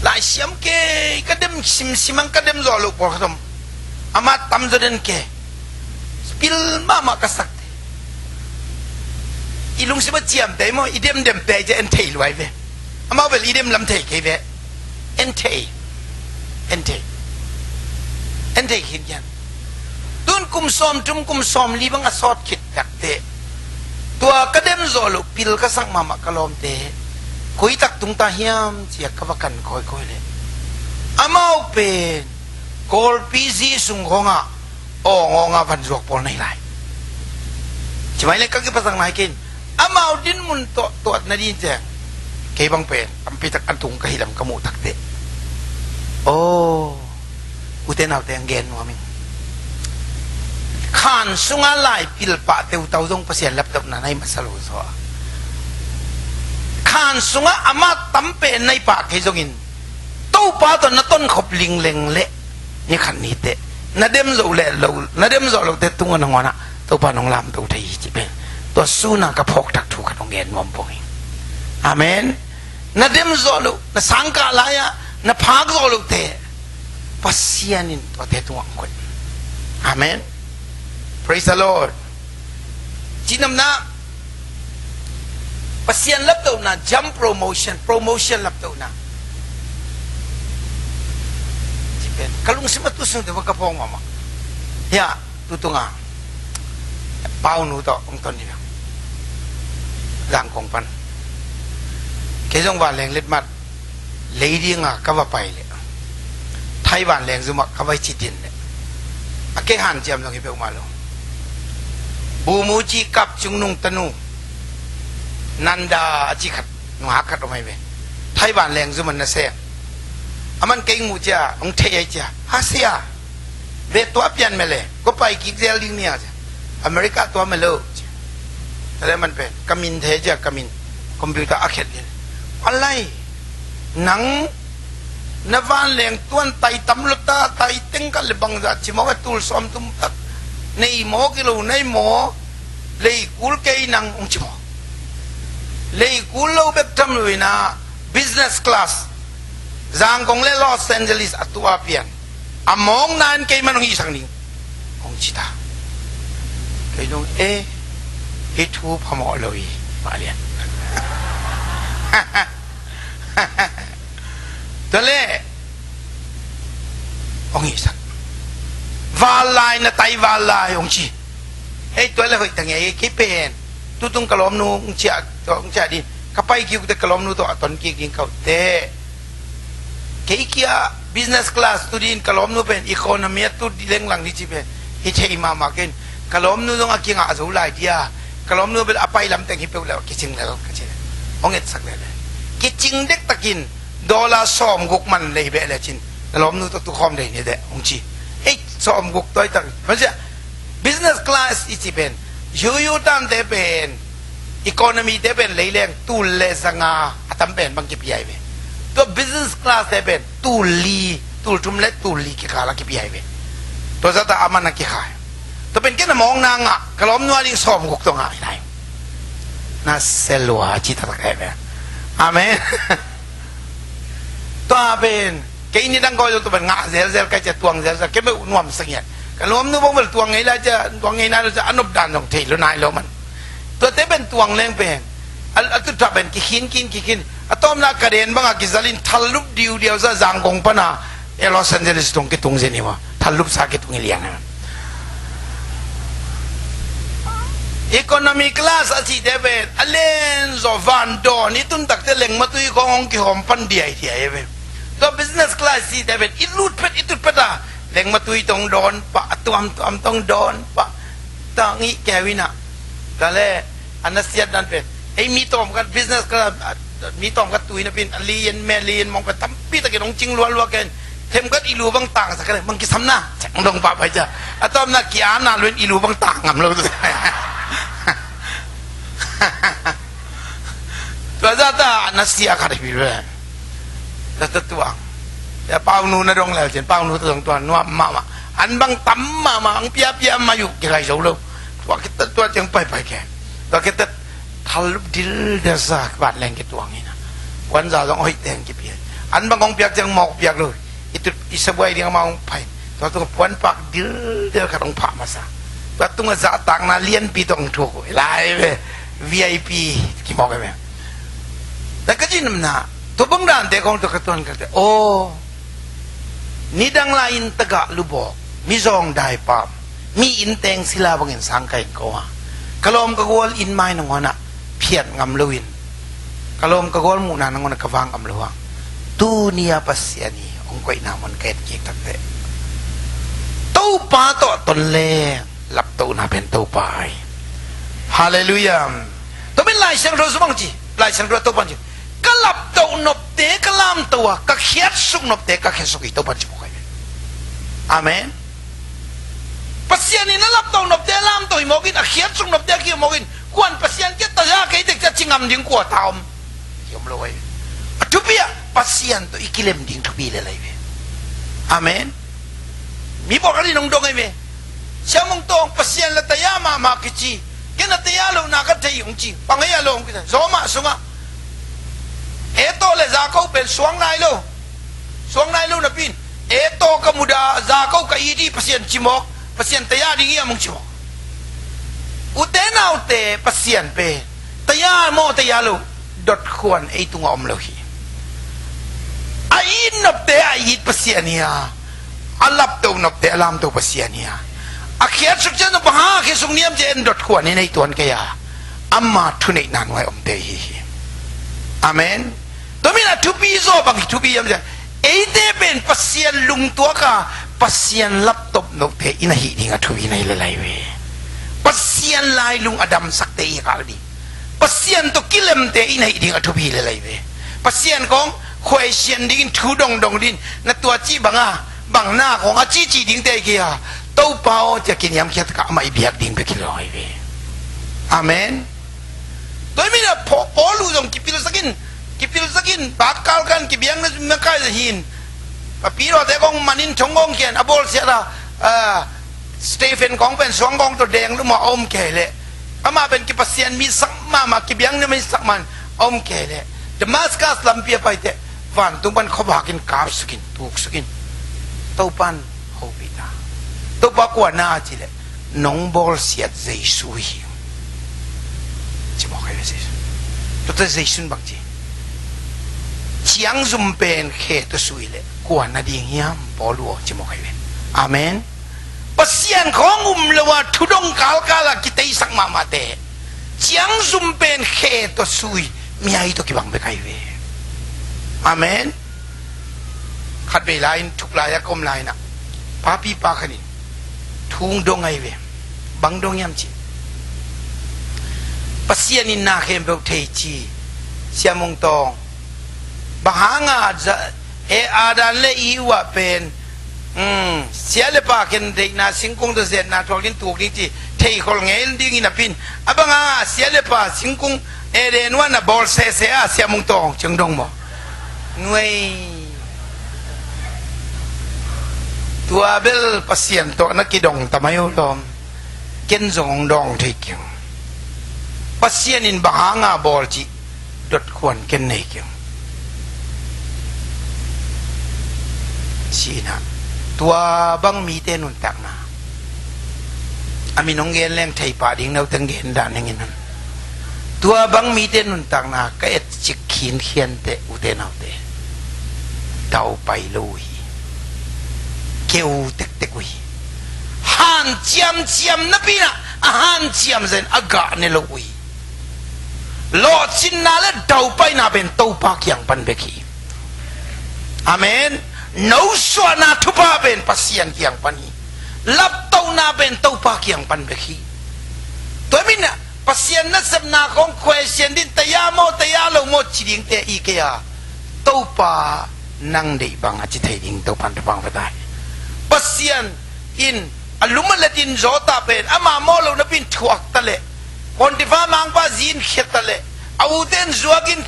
Lai siam kei ka dem simsim ang ka dem zawh loh pawlkhat om. Amah tamzaw den ke pil mahmah ka sakte. I lungsim a ciamte maw, i demdemte cia en thei luai ve. Amau bel i dem lam thei kei ve. En thei. En thei. En thei khin kian. Tun kum sawm thum, kum sawm li bang a sawt khit takte Tua ka dem zawh loh pil ka sak mahmah ka lawmte koi tak tung ta hiam ci-a ka va kan kawikawi leh, amau pen Kawlpi zi sung khawngah awng awngah van zuak pawl na hi lai. Ci mai leh ka kiphasak nai kei in, amau dinmun tawh tuat nading ciang kei bang pen tampi tak a tung ka hi lam ka muh tak teh, aw, ute naute, ang gen nuam ing. Khan sungah lai pilpah teutau zong Pasian laptohna na hi masa lo zaw a, khan sungah amah tam pen na hi pah kei zongin, Topa tawh na tonkhop lingleng leh ni khat ni teh na dem zawh leh lo, na dem zawh loh teh tungah nangawnah Topa nong lamto thei hi ci pen tua suna ka phawkthak thu khat hong gen nuam pong hi. Amen. Na dem zawh loh, na sangkah lai-ah na phak zawh loh teh Pasian in tuate tungah hong koih. Amen. Praise the Lord. Cinamna, Pasian laptohna, jump promotion, promotion laptohna. Ci pen ka lungsim a tu sung teh bang ka phawk mahmah. Hiah, tu tunga Paunu tawh hong ton hi. Zangkong pan. Kei zong vanleng letmat lei dinga ka va pai leh, Thai vanleng zumah ka va cit in leh, a kei hanciam zong hi peuhmah lo. Bumuci kap Cungnung tanu Nanda a ci khat, nungak khat om ahi ve. Thai vanleng zumah na seng. Aman kei muh cia hong theih ahi cia, ha sia, ve tua pian mele, ko pai kik zel ding nia cia. America tua melo cia. Tale man pen ka min thei cia, ka min computer a khet ding. Alai, nang na vanleng tuan tai tam lo ta, tai teng ka le bangzah ci maw, a tul sawm tum tak nei maw, kilo nei maw, leikul kei nang hong ci maw. Leikul lo bek tham lo inah business class Zangkong le Los Angeles a tua pian a mawkna in keiman hong hihsak ning hong ci ta. Kei zong e, hih thu phamawh lo hi, mah lian. Tua le hong hihsak. Val lai, na tai val lai hong ci. Hei, tua le hoih ta ngei, kei pen tutung ka lawmnu hong ciah, hong ciah ding, ka pai kik uh teh ka lawmnu tawh a ton kik ding ka uh teh. Kei kia business class tu ding, ka lawmnu pen economy a tu ding lenglang ding ci pen hi thei mahmah kei in, ka lawmnu zong a kingah zo lai dia, ka lawmnu bel a pai lamteng hi peuh leh kicing lel ka ci. Hong etsak lel. Kicing dektakin dollar sawmguk man lei beh lecin ka lawmnu tawh tukhawm dei ni deh hong ci. Hei, sawmguk tawi tak. Business class i ci pen, yuyu tante pen, economy te pen leileng tul le zanga a tam pen bang kipia hi ve. Tua business class te pen tul li, tul thum le tul li kikal a kipia hi ve. Tua zata a man a kikhai. Tua pen kei na mawkna ngah, ka lawmnu a ding sawmguk tawh ngah hi lai. Na selua ci taktak hi ve. Amen. Tua pen kei ni dang koi lo, tua pen ngah zelzel kai cia, tuang zelzel, kei meuh nuam sangiat. Ka lawmnu bang bel tuang ngei lai cia, tuang ngei nai lo cia, a nop dan zong thei lo nai lo man. Tuate pen tuang leng pen a, a tutah pen kikhin kin kikhin, a tawpna ka den banga kizalin thallup diudiau sa Zangkong pana e Los Angeles tung kitung zen hi ma, thallup sa kitung hi liang hi. Economy class a cihte pen a len zaw van dawn i tun takte lengmatui khawng hong kihawm pan diaidiai ve. Tua business class cihte pen i lut phet i tut phet a lengmatui tong dawn pah, a tuamtuam tong dawn pah. Tang i keu ina. Tale a nasiat dan pen ei mi tawm khat business khat, mi tawm khat tui napin a lian me lian mong pen tampi takin hong cing lualua ken. Themkhat i lu bang tangsak khat bang kisamna cang dong pah pai cia. A tawmna ki-ana luin i lu bang tang ngam lo. Tua zata a nasia khat hi pi ve. Tata tuang. Ya Paunu na dong lel cin, Paunu ta dong tuang nuam mahmah. An bang tam mahmah, ang piapia mayu kirai zo lo. Tua kita tua ciang paipai ke. Tua kita thallup dildel sa vanleng kituang ina. Puanza zong hoih teng kipia. An bang hong piak ciang mawk piak lo. I tut i sabuai ding amah hong pai. Tua tung puan pak dildel khat hong phah masa. Tua tunga zahtakna lianpi tawh hong thuk uh hi lai ve. V I P kimawk hi ve. Tua ka cinamna, tua bang dante kong tua ka tuan kate, aw, nidang lai inn tagah lubawk, mizawng daipam, mi inn teng sila bangin sang ka in ko ha. Ka lawm ka gual in mai nangawn ah phiat ngam loin, ka lawm ka gual muhna nangawn ah ka vang ngam lo hang, tuni-a Pasian i hong koihna mun ka et kik takteh, Topa tawh ton leng laptohna pen Topa ahi. Halleluiah. Tua min Lai Siangtho sung bang ci, Lai Siangtho ah Topa ci, ka laptoh nopte ka lamtoh a, ka khiatsuk nopte ka khiatsuk hi, Topa ci mawk ahi. Amen. Pasian in a laptoh nopte a lamtoh hi mawk in, a khiatsuk nopte a khiatsuk mawk in, kuan Pasian kiang taya kei tek cia ci ngam ding kua ta om? Hi om lo ahi ve. A thupi ah Pasian tawh i kilem ding thupi lel ahi ve. Amen. Mi pawlkhat in hong dong ahi ve. Siamong Tawng, Pasian la taya mahmah kici, ken a taya lohna ka thei hong ci. Bang hei a lo hong kici? Zawmah sungah Esau le Jakob pen suang nai lo. Suang nai lo napi in, Esau ka mudah, Jakob ka it hi Pasian ci mawk. Pasian taya ding hiam hong ci mawk. Ute naute, Pasian pen taya maw taya lo, dot khuan ei tungah om lo hi. A it nopte a it Pasian hi a, a laptoh nopte a lamtoh Pasian hi a, a khiatsuk ciang bang hang a khiatsuk hiam ci-in dot khuan in ei tuan kei a, ama thuneihna nuai omte hi hi. Amen. Tua min a thupi zaw bang hi thupi hiam ci a, eite pen Pasian lungtuak a, Pasian laptoh nopte i na hih ding a thupi na hi lel ahi ve. Pasian lailung a damsakte i kal ding, Pasian tawh kilemte i na hih ding a thupi lel ahi ve. Pasian kong khuaisian dingin, thu dongdong dingin, na tua cih bang a, bang na kong a cihcih dingte hi kei a, Topa aw cia kiniamkhiat ka amah i biak ding bek hi lo ahi ve. Amen. Tua hi min a Paul uh zong kipilsak in, kipilsak in, bakkal kan kibiakna makai hi in, a pi lawte kong man in thong kong khian a bawlsiat a, a, Stephen kong pen suang kong tawh deng lum a om kei leh, amah pen kipasian mi sak mahmah, kibiakna mi sak man a om kei leh, Damascus lampi a paiteh vantung pan khuavak in kapsuk in, tuksuk in, Topan hopih ta. Topa kua na a ci leh, nong bawlsiat Jesu hi, ci mawk ahi ve. Jesu. Tuate Jesu in bang ci? Ciangzum pen khe tawh sui leh kua na ding hiam Paul uh aw, ci mawk ahi ve. Amen. Pasian khawng um lo a, thudong kalkal a kiteisak mahmahte, ciangzum pen khe tawh sui, miai tawh kibang bek ahi ve. Amen. Khatvei lai-in thuklai a ka om lai-in ah, papi pa khat in thu dong ahi ve. Bang dong hiam ci, Pasian in na khempeuh thei ci, Sia Mung Tawng. Bang hanga za-, e, Adam le Eve pen, um, sia le pa khen deihna singkung tawh zetna thuak ding, tuak ding ci theikhol ngei dingin a pi in, a bang hanga sia le pa singkung Eden huan a bawl sese a, Sia Mung Tawng, ciang dong maw? Nuai. Tua bel Pasian tawh na kidong ta mai uh lawm. Ken zong hong dawng thei keng. Pasian in bang hanga bawl cih dot khuan ken nei keng. Sihna. Tua bang mite nuntakna, a min hong gen leng thei pah ding, nauteng gen dan hengin hun. Tua bang mite nuntakna ka et cik khinkhian teh, ute naute, daupai lo uh hi. Keu tektek uh hi. Hanciamciam napi in ah, a hanciam zen a gah ne lo uh hi. Lawhcinna le daupaina pen Topa kiang pan bek hi. Amen. Nosuahna thupha pen Pasian kiang pan hi. Laptohna pen Topa kiang pan bek hi. Tua min ah Pasian nasepna khawng khuaisian ding, taya maw taya lo maw ci dingte i kei a, Topa nang deih bang a ci thei ding Topan thupha hong pia ta hi. Pasian in a lum a letin zawta pen ama maw lo napi in thuak ta leh, Potifar mangpa zi in khia ta leh, a ute in zuak in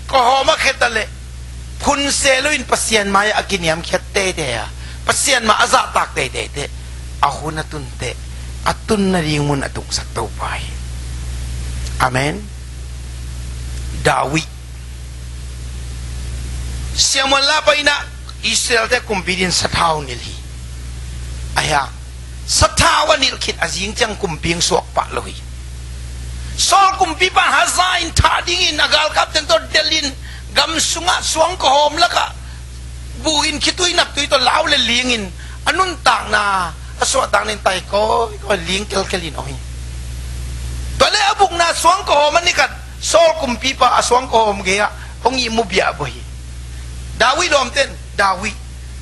kawhawm a khia ta leh, phun se lo in Pasian mai-ah a kiniamkhiat teitei a, Pasian mah a zahtak teitei teh, a hun a tun teh, a tun nading mun a tungsak Topa hi. Amen. David. Samuel la pai in ah Israel-te kumpi dingin sathau nilh hi. Ahi a, sathau a nilh khit a zing ciang kumpi hong suak pah lo hi. Saul kumpipa in haza in thah dingin a galkap teng tawh delhin, gam sungah suang kawhawm lakah buh in khitui naptui tawh lau le lingin a nuntakna a suahtakna in tai kawikawi, ling kelkel in om hi. Bukna suang ka hawm a ni khat, Saul kumpipa a suang ka hawm gei-ah hong ihmu biahbuah hi. David lawmten, David,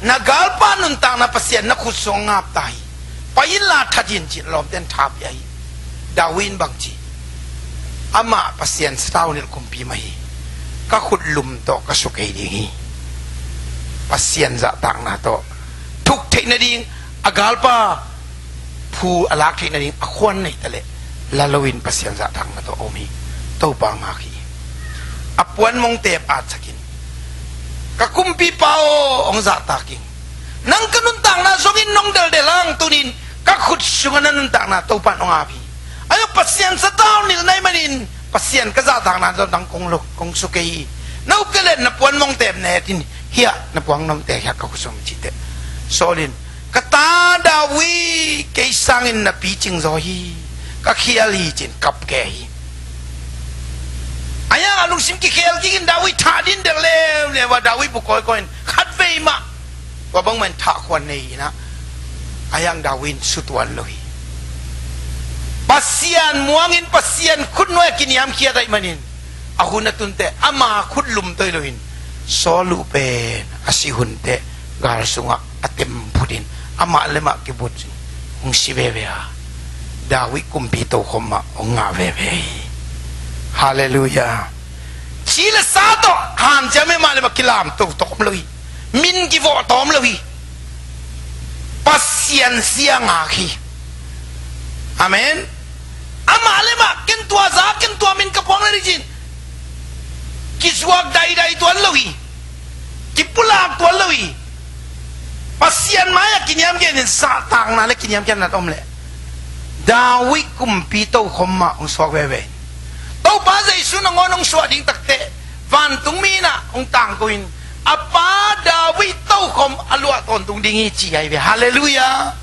na galpa nuntakna Pasian na khut sung ngap ta hi. Pai inla that in, ci-in lawmten tha pia hi. David in bang ci? Amah Pasian sathau nilh kumpi mah hi. Ka khut lum tawh ka sukei ding hi. Pasian zahtakna tawh thuk theih nading, a galpa phu a lak theih nading a khuan nei ta leh, la loin Pasian zahtakna tawh a om hi. Topa ngak hi. A puan mongteep atsakin, ka kumpipa aw, hong zahtak ing. Nang ka nuntakna zongin nong delhdel hang, tunin ka khut sungah na nuntakna Topa in hong ap hi. Ahi zong Pasian sathau nilh na hih manin Pasian ka zahtakna tawh nang kong lo, kong sukei hi. Na ukeleh na puan mongteep na et in, hiah na puan mongteep hiah ka khut sung, ci teh, Saul in, ka ta David, kei sangin na picing zaw hi, ka khial hi, ci-in kap khe hi. Ahi hang a lungsim kikhial kik in David thah ding delh leuleu a, David bu kawikawi in khatvei mah tua bangmah in thah khuan nei in ah, ahi hang David in sutuan lo hi. Pasian muangin Pasian khut nuai-ah kiniamkhiat ahih manin, a hun a tun teh ama khut lum toi loin Saul uh pen a sih hun teh gal sungah a tem phut in, amah le mah kibut in hong si veve a, David kumpi tokhom mah hong ngah veve hi. Halleluiah. Si le sa tawh hanciam hi, amah le mah kilamto tawm lo hi. Min kivawh tawm lo hi. Pasian zia ngak hi. Amen. Amah le mah, ken tua za, ken tua min ka puang le ding ci-in kizuak daidai tuan lo hi. Kipulak tuan lo hi. Pasian mai-ah kiniamkhiat in, zahtakna le kiniamkhiatna om leh David kumpi tokhom mah hong suak veve. Topa Jesu nangawn hong suah ding takteh, vantungmi in ah hong tangko in, a pa David tokhom a luah tawntung ding hi, ci ahi ve. Halleluiah.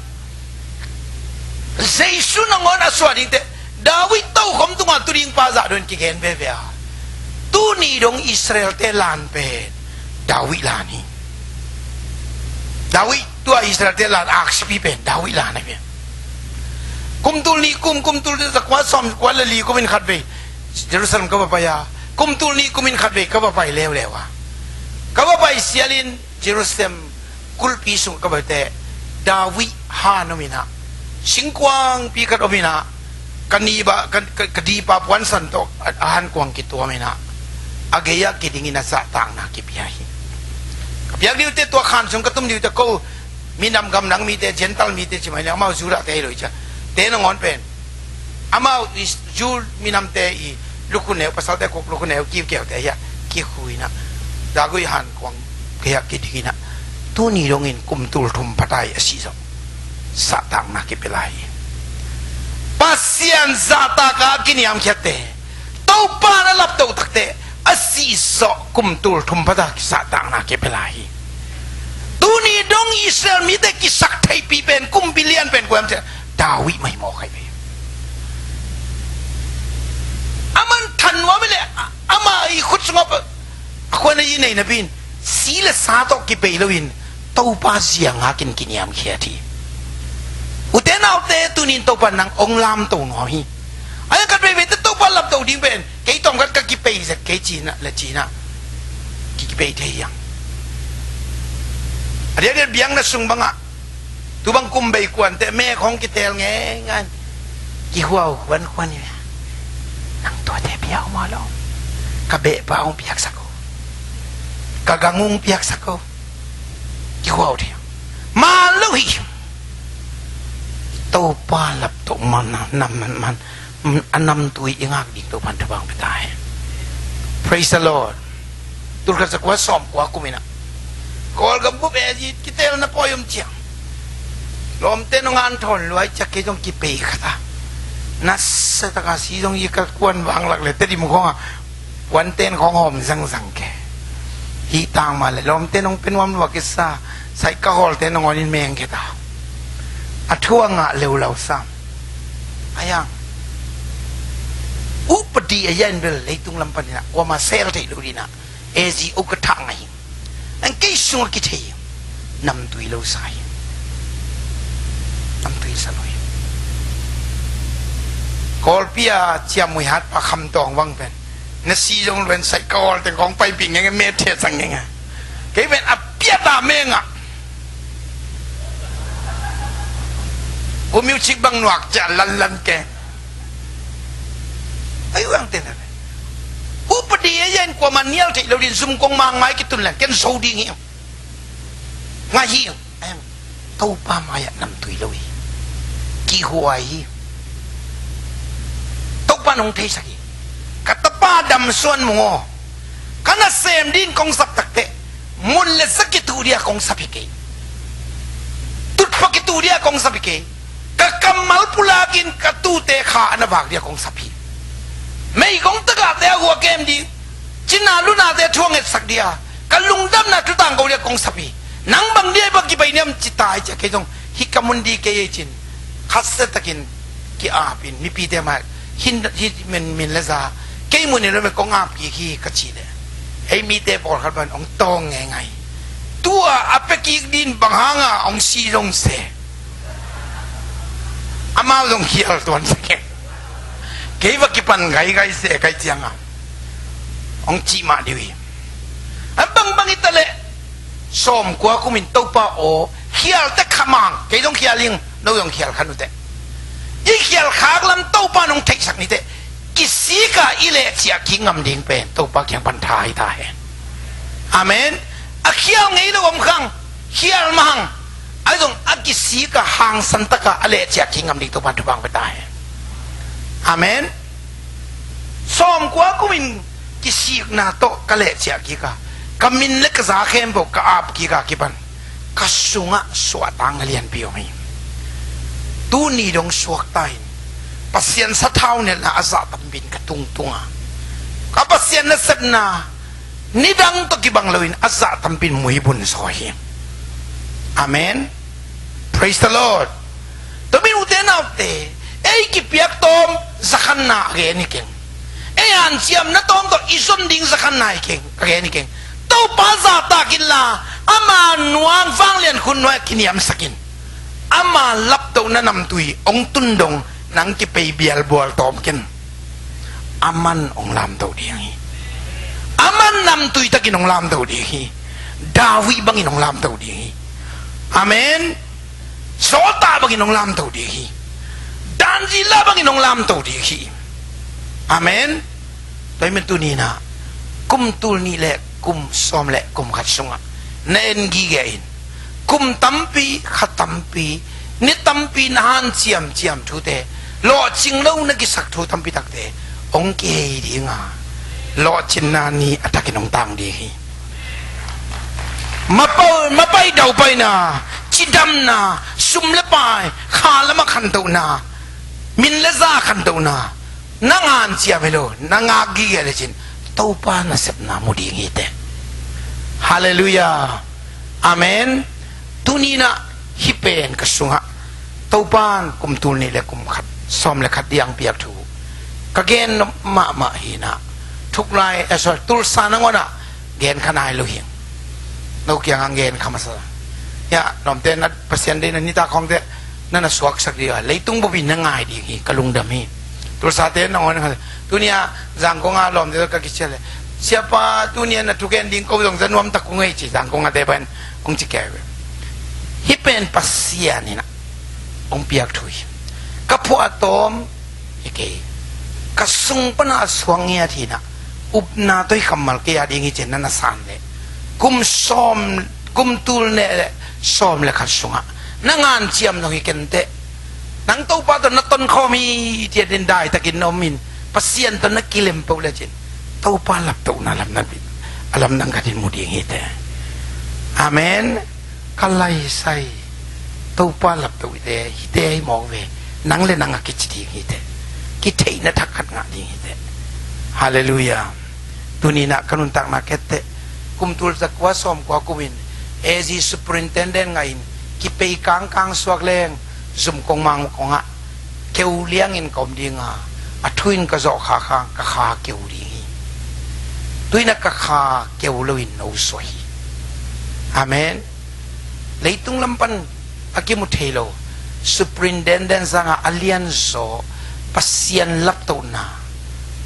Jesu nangawn a suah ding teh, David tokhom tungah tu ding pa zah dong in kigen veve a. Tuni dong Israel-te laan pen David laan hi. David, tua Israel-te laan aksipi pen David laan ahi ve. Kum tul nih kum, kum tul nih za kua sawm kua le li kum in khatvei Jerusalem ka va pai a, kum tul nih kum in khatvei ka va pai leuleu a, ka va pai sialin Jerusalem kulhpi sung ka va teh, David han om in ah, singkuangpi khat om in ah, ka niba, ka, ka, ka dipa puansan tawh a, a hankuang kituam in ah, a gei-ah kidingin a zahtakna kipia hi. Ka piak ding uh teh, tua khan sung ka tum ding uh teh, ko minam gamdang mite, Gentile mite ci mai ni, amau Judah-te hi lo hi cia. Te nangawn pen amau Jew minamte i lukhuneu, pasalte kuk lukhuneu kiukeute hiah kikhu in ah, David hankuang hiah kiding in ah, tuni dongin kum tul thum pha ta hi, a sih zawh. Zahtakna kipia lai hi. Pasian zahtak a kiniamkhiatte, Topa na laptoh takteh, a sih zawh kum tul thum pha ta, zahtakna kipia lai hi. Tuni dong Israel mite kisak theihpih pen, kumpi lian pen kua hiam cih leh David mah hi mawk ahi ve. Aman than nuam hi leh, a, ama i khut sungah a khuan a i nei napi in, si le sa tawh kipei loin Topa zia ngakin kiniamkhiat hi. Ute naute, tunin Topa nang hong lamto nuam hi. A hiang khat veivei teh Topa lamto ding pen, kei tawmkhat ka kipei zek kei ci-in ah, le ci-in ah ki, kipei thei hi hang. A diakdiak biakna sung bangah, tu bang kum bei kuan teh mek hong kitel ngeingai, kihuau huankhuan hi. Nang tuate pia uh mah lo. Ka behpa hong piaksak uh, ka gang hong piaksak uh. Kihuau thei. Man lo hi. Topa laptoh man, nam man, man, a namtui i ngak ding Topa'n thupha hong pia ta hen. Praise the Lord. Tulkhat zakua sawmkua kum in ah, Kawlgam bup e, kitelna pawi om ciang, lawmte nong an thawn luai ciang kei zong kipei khat a, nasa taka si zong i ka kuan vanglak le Tedim khawngah puanten khawng hawm zangzang kei. Hih tang mah le lawmte nong pia nuam lua kisa, saikahawlte nangawn in meng kei ta. A thu a ngah leuleu sam. A hiang, upadi a hiang bel leitung lam panin ah kuamah sel theih lo ding ah, A G O ka thah ngai hi. Nang kei sungah kithei hi. Namtui lo sa hi. Namtui sa lo hi. Kawlpi a ciamui hatpa Kham Tawng bang pen na si zong luen saih ka awl teng kong paipih ngenge, me theh sang ngenge. Kei pen a piat a mengah u music bang nuak ciah lanlan ke. Ai uang tena pen upadi a yan kuama nial theih lo din zum kong mang mai kitun lan ken so ding hi. Ngai hi. Em, Topa mai-ah namtui lo hi. Kihuai hi. Topa nong theisak hi. Ka tapa damsuan mung aw, ka nasem din kong sap takteh mun le za kituh dia kong sap hi kei. Tutpha kituh dia kong sap hi kei. Ka kammal pulakin ka tute kha a na vak dia kong sap hi. Meigong tagahte a hua kem ding, cina lunate thuang etsak dia, ka lungdamna thutang ko dia kong sap hi. Nang bang dia bang kipai niam ci tai cia kei zong hi ka mun di kei ei cin khasia takin ki-apin mipite mai hin hi min min le za kei mun in lo me kong ap kik hi ka ci le ei mite pawlkhat ban ong tawng ngei ngai. Tua a pekik din bang hanga ong si zong se. Amau zong khial tuan seke. Kei va kipan gaigai se kai cianga ong cih mah diu hi. A bangbang i ta leh sawmkua kumin Topa aw khial te khamang kei zong khial ing no zong khial khan ute. I khial khak lam Topa nong theihsak nite. Kisika i lehciah kik ngam ding pen Topa kiang pan tha hi ta hen. Amen. A khial ngei lo om khang khial mahang a zong a kisika hangsan taka a lehciah kik ngam ding Topa thupang pe ta hen. Amen. Sawmkua kumin kisikna tawh ka lehciah kika ka min le ka za khempeuh ka ap kika kipan ka sungah suahtang a lianpi om hi. Tuni dong suakta in Pasian sathau nelna a zah tampin ka tungtunga ka Pasian nasepna nidang tawh kibang loin a zah tampin muibun sawi hi. Amen. Praise the Lord. Tumi ute naute ei kipiak tawm zakhanna a gen hi keng. Ei hanciamna tawm tawh i zon ding zakhanna hi keng ka gen hi keng. Topa zahtak inla ama nuang vanglian khun nuai kiniamsakin ama laptohna namtui ong tun dong nang kipei bialbual tawm ken. Aman ong lamto ding hi. Aman namtui takin ong lamto ding hi. David bangin ong lamto ding hi. Amen. Sawltak bangin ong lamto ding hi. Danzila bangin ong lamto ding hi. Amen. Tua hi men tuninah kum tul nih le kum sawm le kum khat sungah na en gige in kum tampi kha tampi ni tampi na hanciamciam thute lawhcing lo na kisak thu tampi takte ong kihei dinga lawhcinna ni a takin ong tang ding hi. Mapai daupaina cidamna sum le pai kha lama khantohna min le za khantohna na nganciam hi lo na ngak gige le cin Topa nasepna mu ding hi te. Halleluiah. Amen. Tuninah hi pen ka sungah Topan kum tul nih le kum khat sawm le khat diang piak thu ka gen mahmah hinah thuklai eh, sorry, Tulsa nangawnah gen kha nai lo hing. No kiangah gen kha masa. Ya lawmte na Pasian deihna nitak khawngte na na suaksak dih a leitung bupin na ngai ding hi ka lungdam hi. Tulsate nangawn kha tunia Zangkonga lawmte ka kicial le siapa tunia na thuken ding ko zong za nuamtak kung ei ci Zangkongate pan kung ci kei ve. Hi pen Pasian hinah ong piak thu hi. Ka phuah a tawm hi kei ka sung pana a suang ngiat hinah upna toi kammal kei a ding hi cin na na san le kum sawm kum tul ne le sawm le khat sungah na nganciam zong hi kenteh. Nang Topa tawh na tonkhawm hi tiatin daitakin na om in Pasian tawh na kilem poh le cin Topa laptohna lam na a lam nang khatin mu ding hi te. Amen. Ka laisai Topa laptoh hite hite hi mawk ve. Nang le nang a kici ding hite. Kitheihna thak khat ngah ding hite. Halleluiah. Tuninah ka nuntakna kette kum tul zakua sawmkua kumin A Z superintendent ngahin kipei kangkang suak leng zum kongmang kongah keu liangin ka om dinga a thu in ka zawh kha kha ka kha keu ding hi. Tuinah ka kha keu loin no suah hi. Amen. Leitung lam pan a kimu thei lo superintendent sanga a lianzaw Pasian laptohna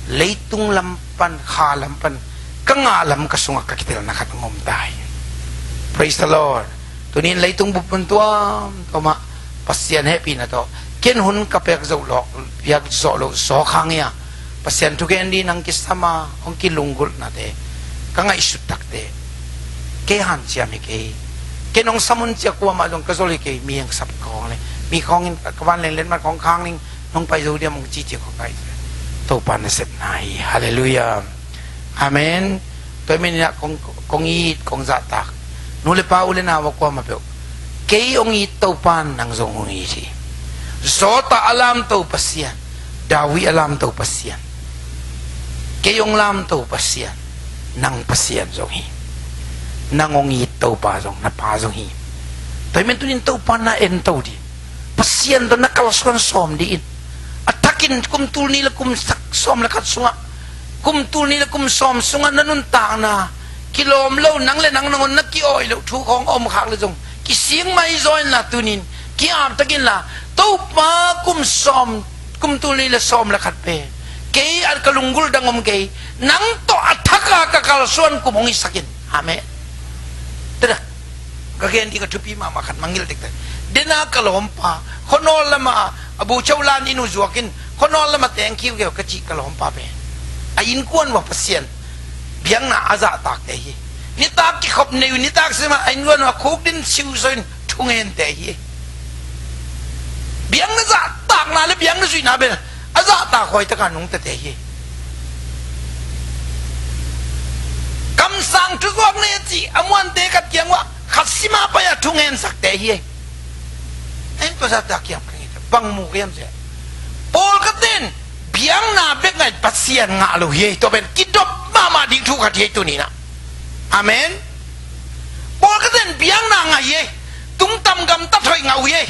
leitung lam pan, kha lam pan ka ngah lam ka sungah ka kitelna khat hong om ta hi. Praise the Lord. Tunin leitung bup mun tuamtuamah Pasian hehpihna tawh ken hun ka pek zoh lawh, piak zawh loh zawk hang hi a, Pasian thugen ding nang kisam a hong kilunggulhnate ka ngaihsut takte kei hanciam hi kei. Ken hong sam hun ciang kuamah zong ka zol hi kei. Mi hong sap khawng le mi khawngin ka vanleng letmat khawng khang ning nong pai zo diam hong cici khawng kai. Topa nasepna hi. Halleluiah. Amen. Tua hi manin ah kong, kong it, kong zahtak, nu le pa, u le nau a kuamah peuh, kei hong it Topa in nang zong hong it hi. Zawta a lamto Pasian, David a lamto Pasian, kei hong lamto Pasian, nang Pasian zong hi. Nang hong it Topa zong, na Pa zong hi. Tua hi manin tunin Topa na ento dih. Pasian tawh na kalsuan sawm dih in. A thakin kum tul nih le kum sak sawm le khat sungah, kum tul nih le kum sawm sungah na nuntakna kilawm lo, nang le nang nangawn na ki-awi loh thu khawng a om khak le zong, kisik mai zaw inla tunin ki-ap tak inla, Topa, kum sawm, kum tul nih le sawm le khat pen kei a ka lunggulh dang om kei, nang tawh a thaka ka kalsuan kum hong hisak in. Amen. Tada. Ka gen ding a thupi mahmah khat mangngilh tektek. Dena ka lawmpa khuanawl lama a bucho lan inn uh zuakin khuanawl lama teng khiu keu ka cih ka lawmpa pen a innkuan uh a Pasian biakna a zahtakte hi. Nitak kikhop nei uh, nitak sima a innkuan uh a khukdin siuso in thungente hi. Biakna zahtakna le biakna zuihna pen a zahtak huaitaka nungtete hi. Kamsang thuzuak nei a cih a muante khat kiang uah khat sima pai a thungensakte hi. En tua zahtak kiam ka ngei bang mu ka hiam cia. Pawlkhatten biakna bek ngaih Pasian ngah lo hi. Tua pen kidop mahmah ding thu khat hi tuninah. Amen. Pawlkhatten biakna ngah hi. Tungtam gamtat hoih ngah uh hi.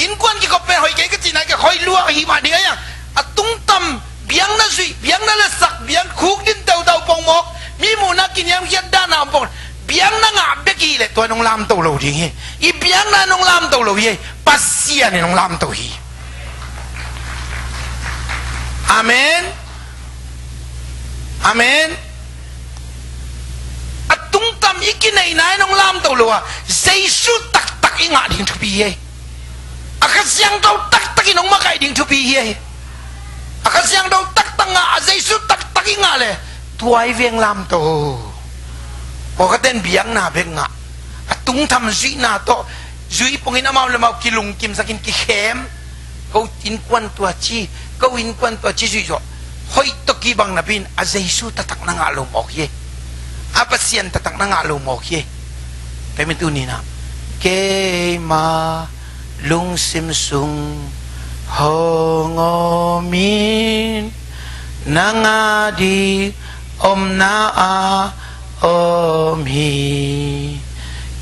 Innkuan kikhop pen hoih kei ka cihna ka hoih lua hi mah ding a hiang. A tungtam biakna zuih, biakna le sak, biak khukdin teutau pongmawk, mi muhna kiniamkhiat dahna om pong. Biakna ngah bek hi leh tua nong lamto lo ding hi. I biakna nong lamto lo hi. Pasian in nong lamto hi. Amen. Amen. A tungtam i kineihna in hong lamto lo a, Jesu taktak i ngah ding thupi hi. A Kha Siangtho taktak in hong makaih ding thupi hi. A Kha Siangtho taktak ngah, a Jesu taktak i ngah le tua i veng lamto. Pawlkhatten biakna bek ngah, a tungtam zuihna tawh zui pongin amau le amau kilungkimsakin kikhem. Ko innkuan tua ci, ko innkuan tua ci zuih zawh. Hoih tawh kibang napi-in a Jesu taktak na ngah lo mawk hi. A Pasian taktak na ngah lo mawk hi. Tua hi manin tuninah keima lungsim sung hong om in, nang a ding omna ah om hi.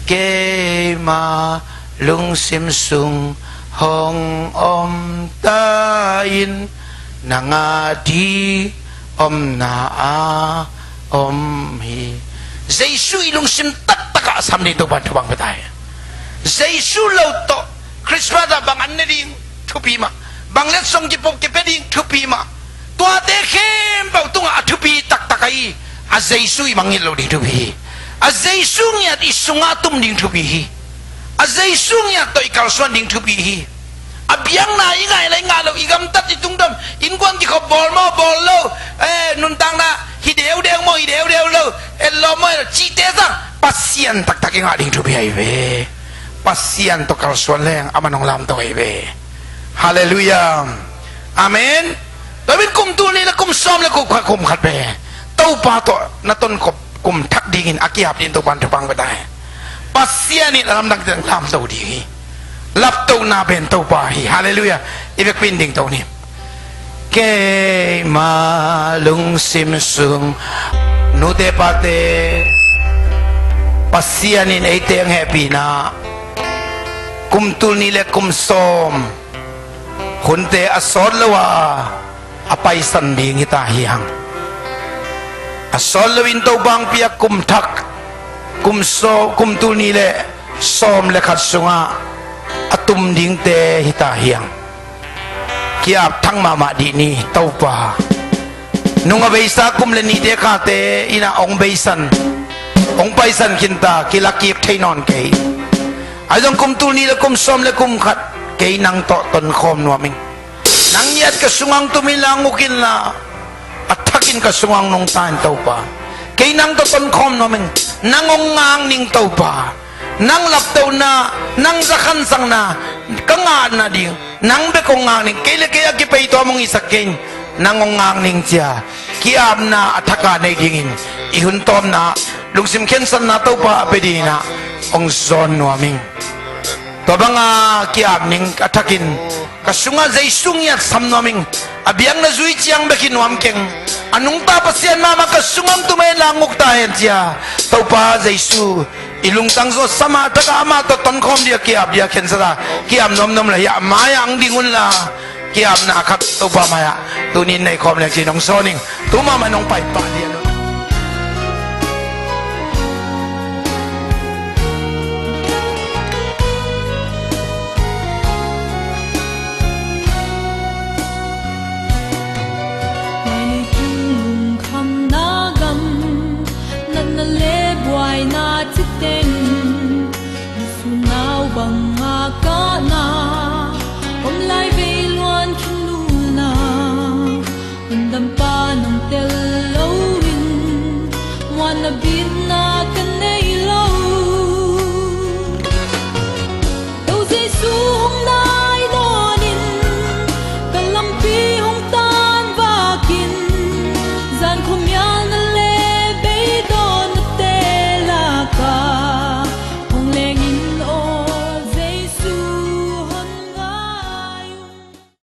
Keima lungsim sung hong om ta in, nang a ding omna ah om hi. Jesu i lungsim taktak ah sam ding Topa'n thupha pia ta hi. Jesu lo tawh Christmas ah bang an ne ding thupi mah, bang letsong kipop kipia ding thupi mah. Tuate khempeuh tungah a thupi taktak ahi a Jesu i mangngilh loh ding thupi hi. A Jesu ngiat i sungah a tum ding thupi hi. A Jesu ngiat tawh i kalsuan ding thupi hi. A biakna i ngaih le i ngah loh, i gamtat, i tungdam, innkuan kikhop bawl maw bawl lo, eh, nuntakna hi deudeu maw hi deudeu lo, etlawm maw etlawm cihte zang Pasian taktak i ngah ding thupi ahi ve. Pasian tawh kalsuan leng aman hong lamto ahi ve. Halleluiah. Amen. Tua hi manin kum tul nih le kum sawm le kum khat, kum khat pen Topa tawh na tonkhop kum thak dingin a ki-ap dingin Topa'n thupha pia ta hi. Pasian in a lamdang teng lamto ding hi. Laptohna pen Topa hi. Halleluiah. I vekpi-in dingto ni. Keima lungsim sung, nute pate, Pasian in eite hong hehpihna, kum tul nih le kum sawm hunte a sawt lo a, a paisan ding hi ta hi hang. A sawt loin Topa'n piak kum thak, kum sawm, kum tul nih le sawm le khat sungah a tum dingte hi ta hi hang. Ki-ap thak mahmah dih ni Topa. Nung a beisa kum le nihte khate in ah hong beisan, hong paisan khinta, kilak kik thei nawn kei. Ahi zong kum tul nih le kum sawm le kum khat kei nang tawh tonkhawm nuam ing. Nang ngiat ka sungah hong tum inla, nguk inla, a thakin ka sungah hong nungta in Topa. Kei nang tawh tonkhawm nuam ing. Nang hong ngak ning Topa. Nang laptohna, nang zakhansakna ka ngah nading nang bek hong ngak ning. Kei le kei a kipeituam hong hisak kei in, nang hong ngak ning ci-a ki-apna a thak a nei dingin i hun tawpna lungsim khensatna Topa a pia dingin ah hong zawn nuam ing. Tua banga ki-ap ning a thakin ka sungah Jesu ngiatsam nuam ing. A biakna zui ciang bek hi nuam keng. A nungta Pasian mahmah ka sungah hong tum hen la, nguk ta hen ci-a Topa Jesu i lungtang zawh sa mah takah amah tawh tonkhawm ding a ki-ap ding a khensat a, ki-ap nuamnuam la hiah mai-ah hong ding unla, ki-apna khat Topa mai-ah tuni in nei khawm leng ci-in hong sawn ing. Tu mahmah in hong paipah ding a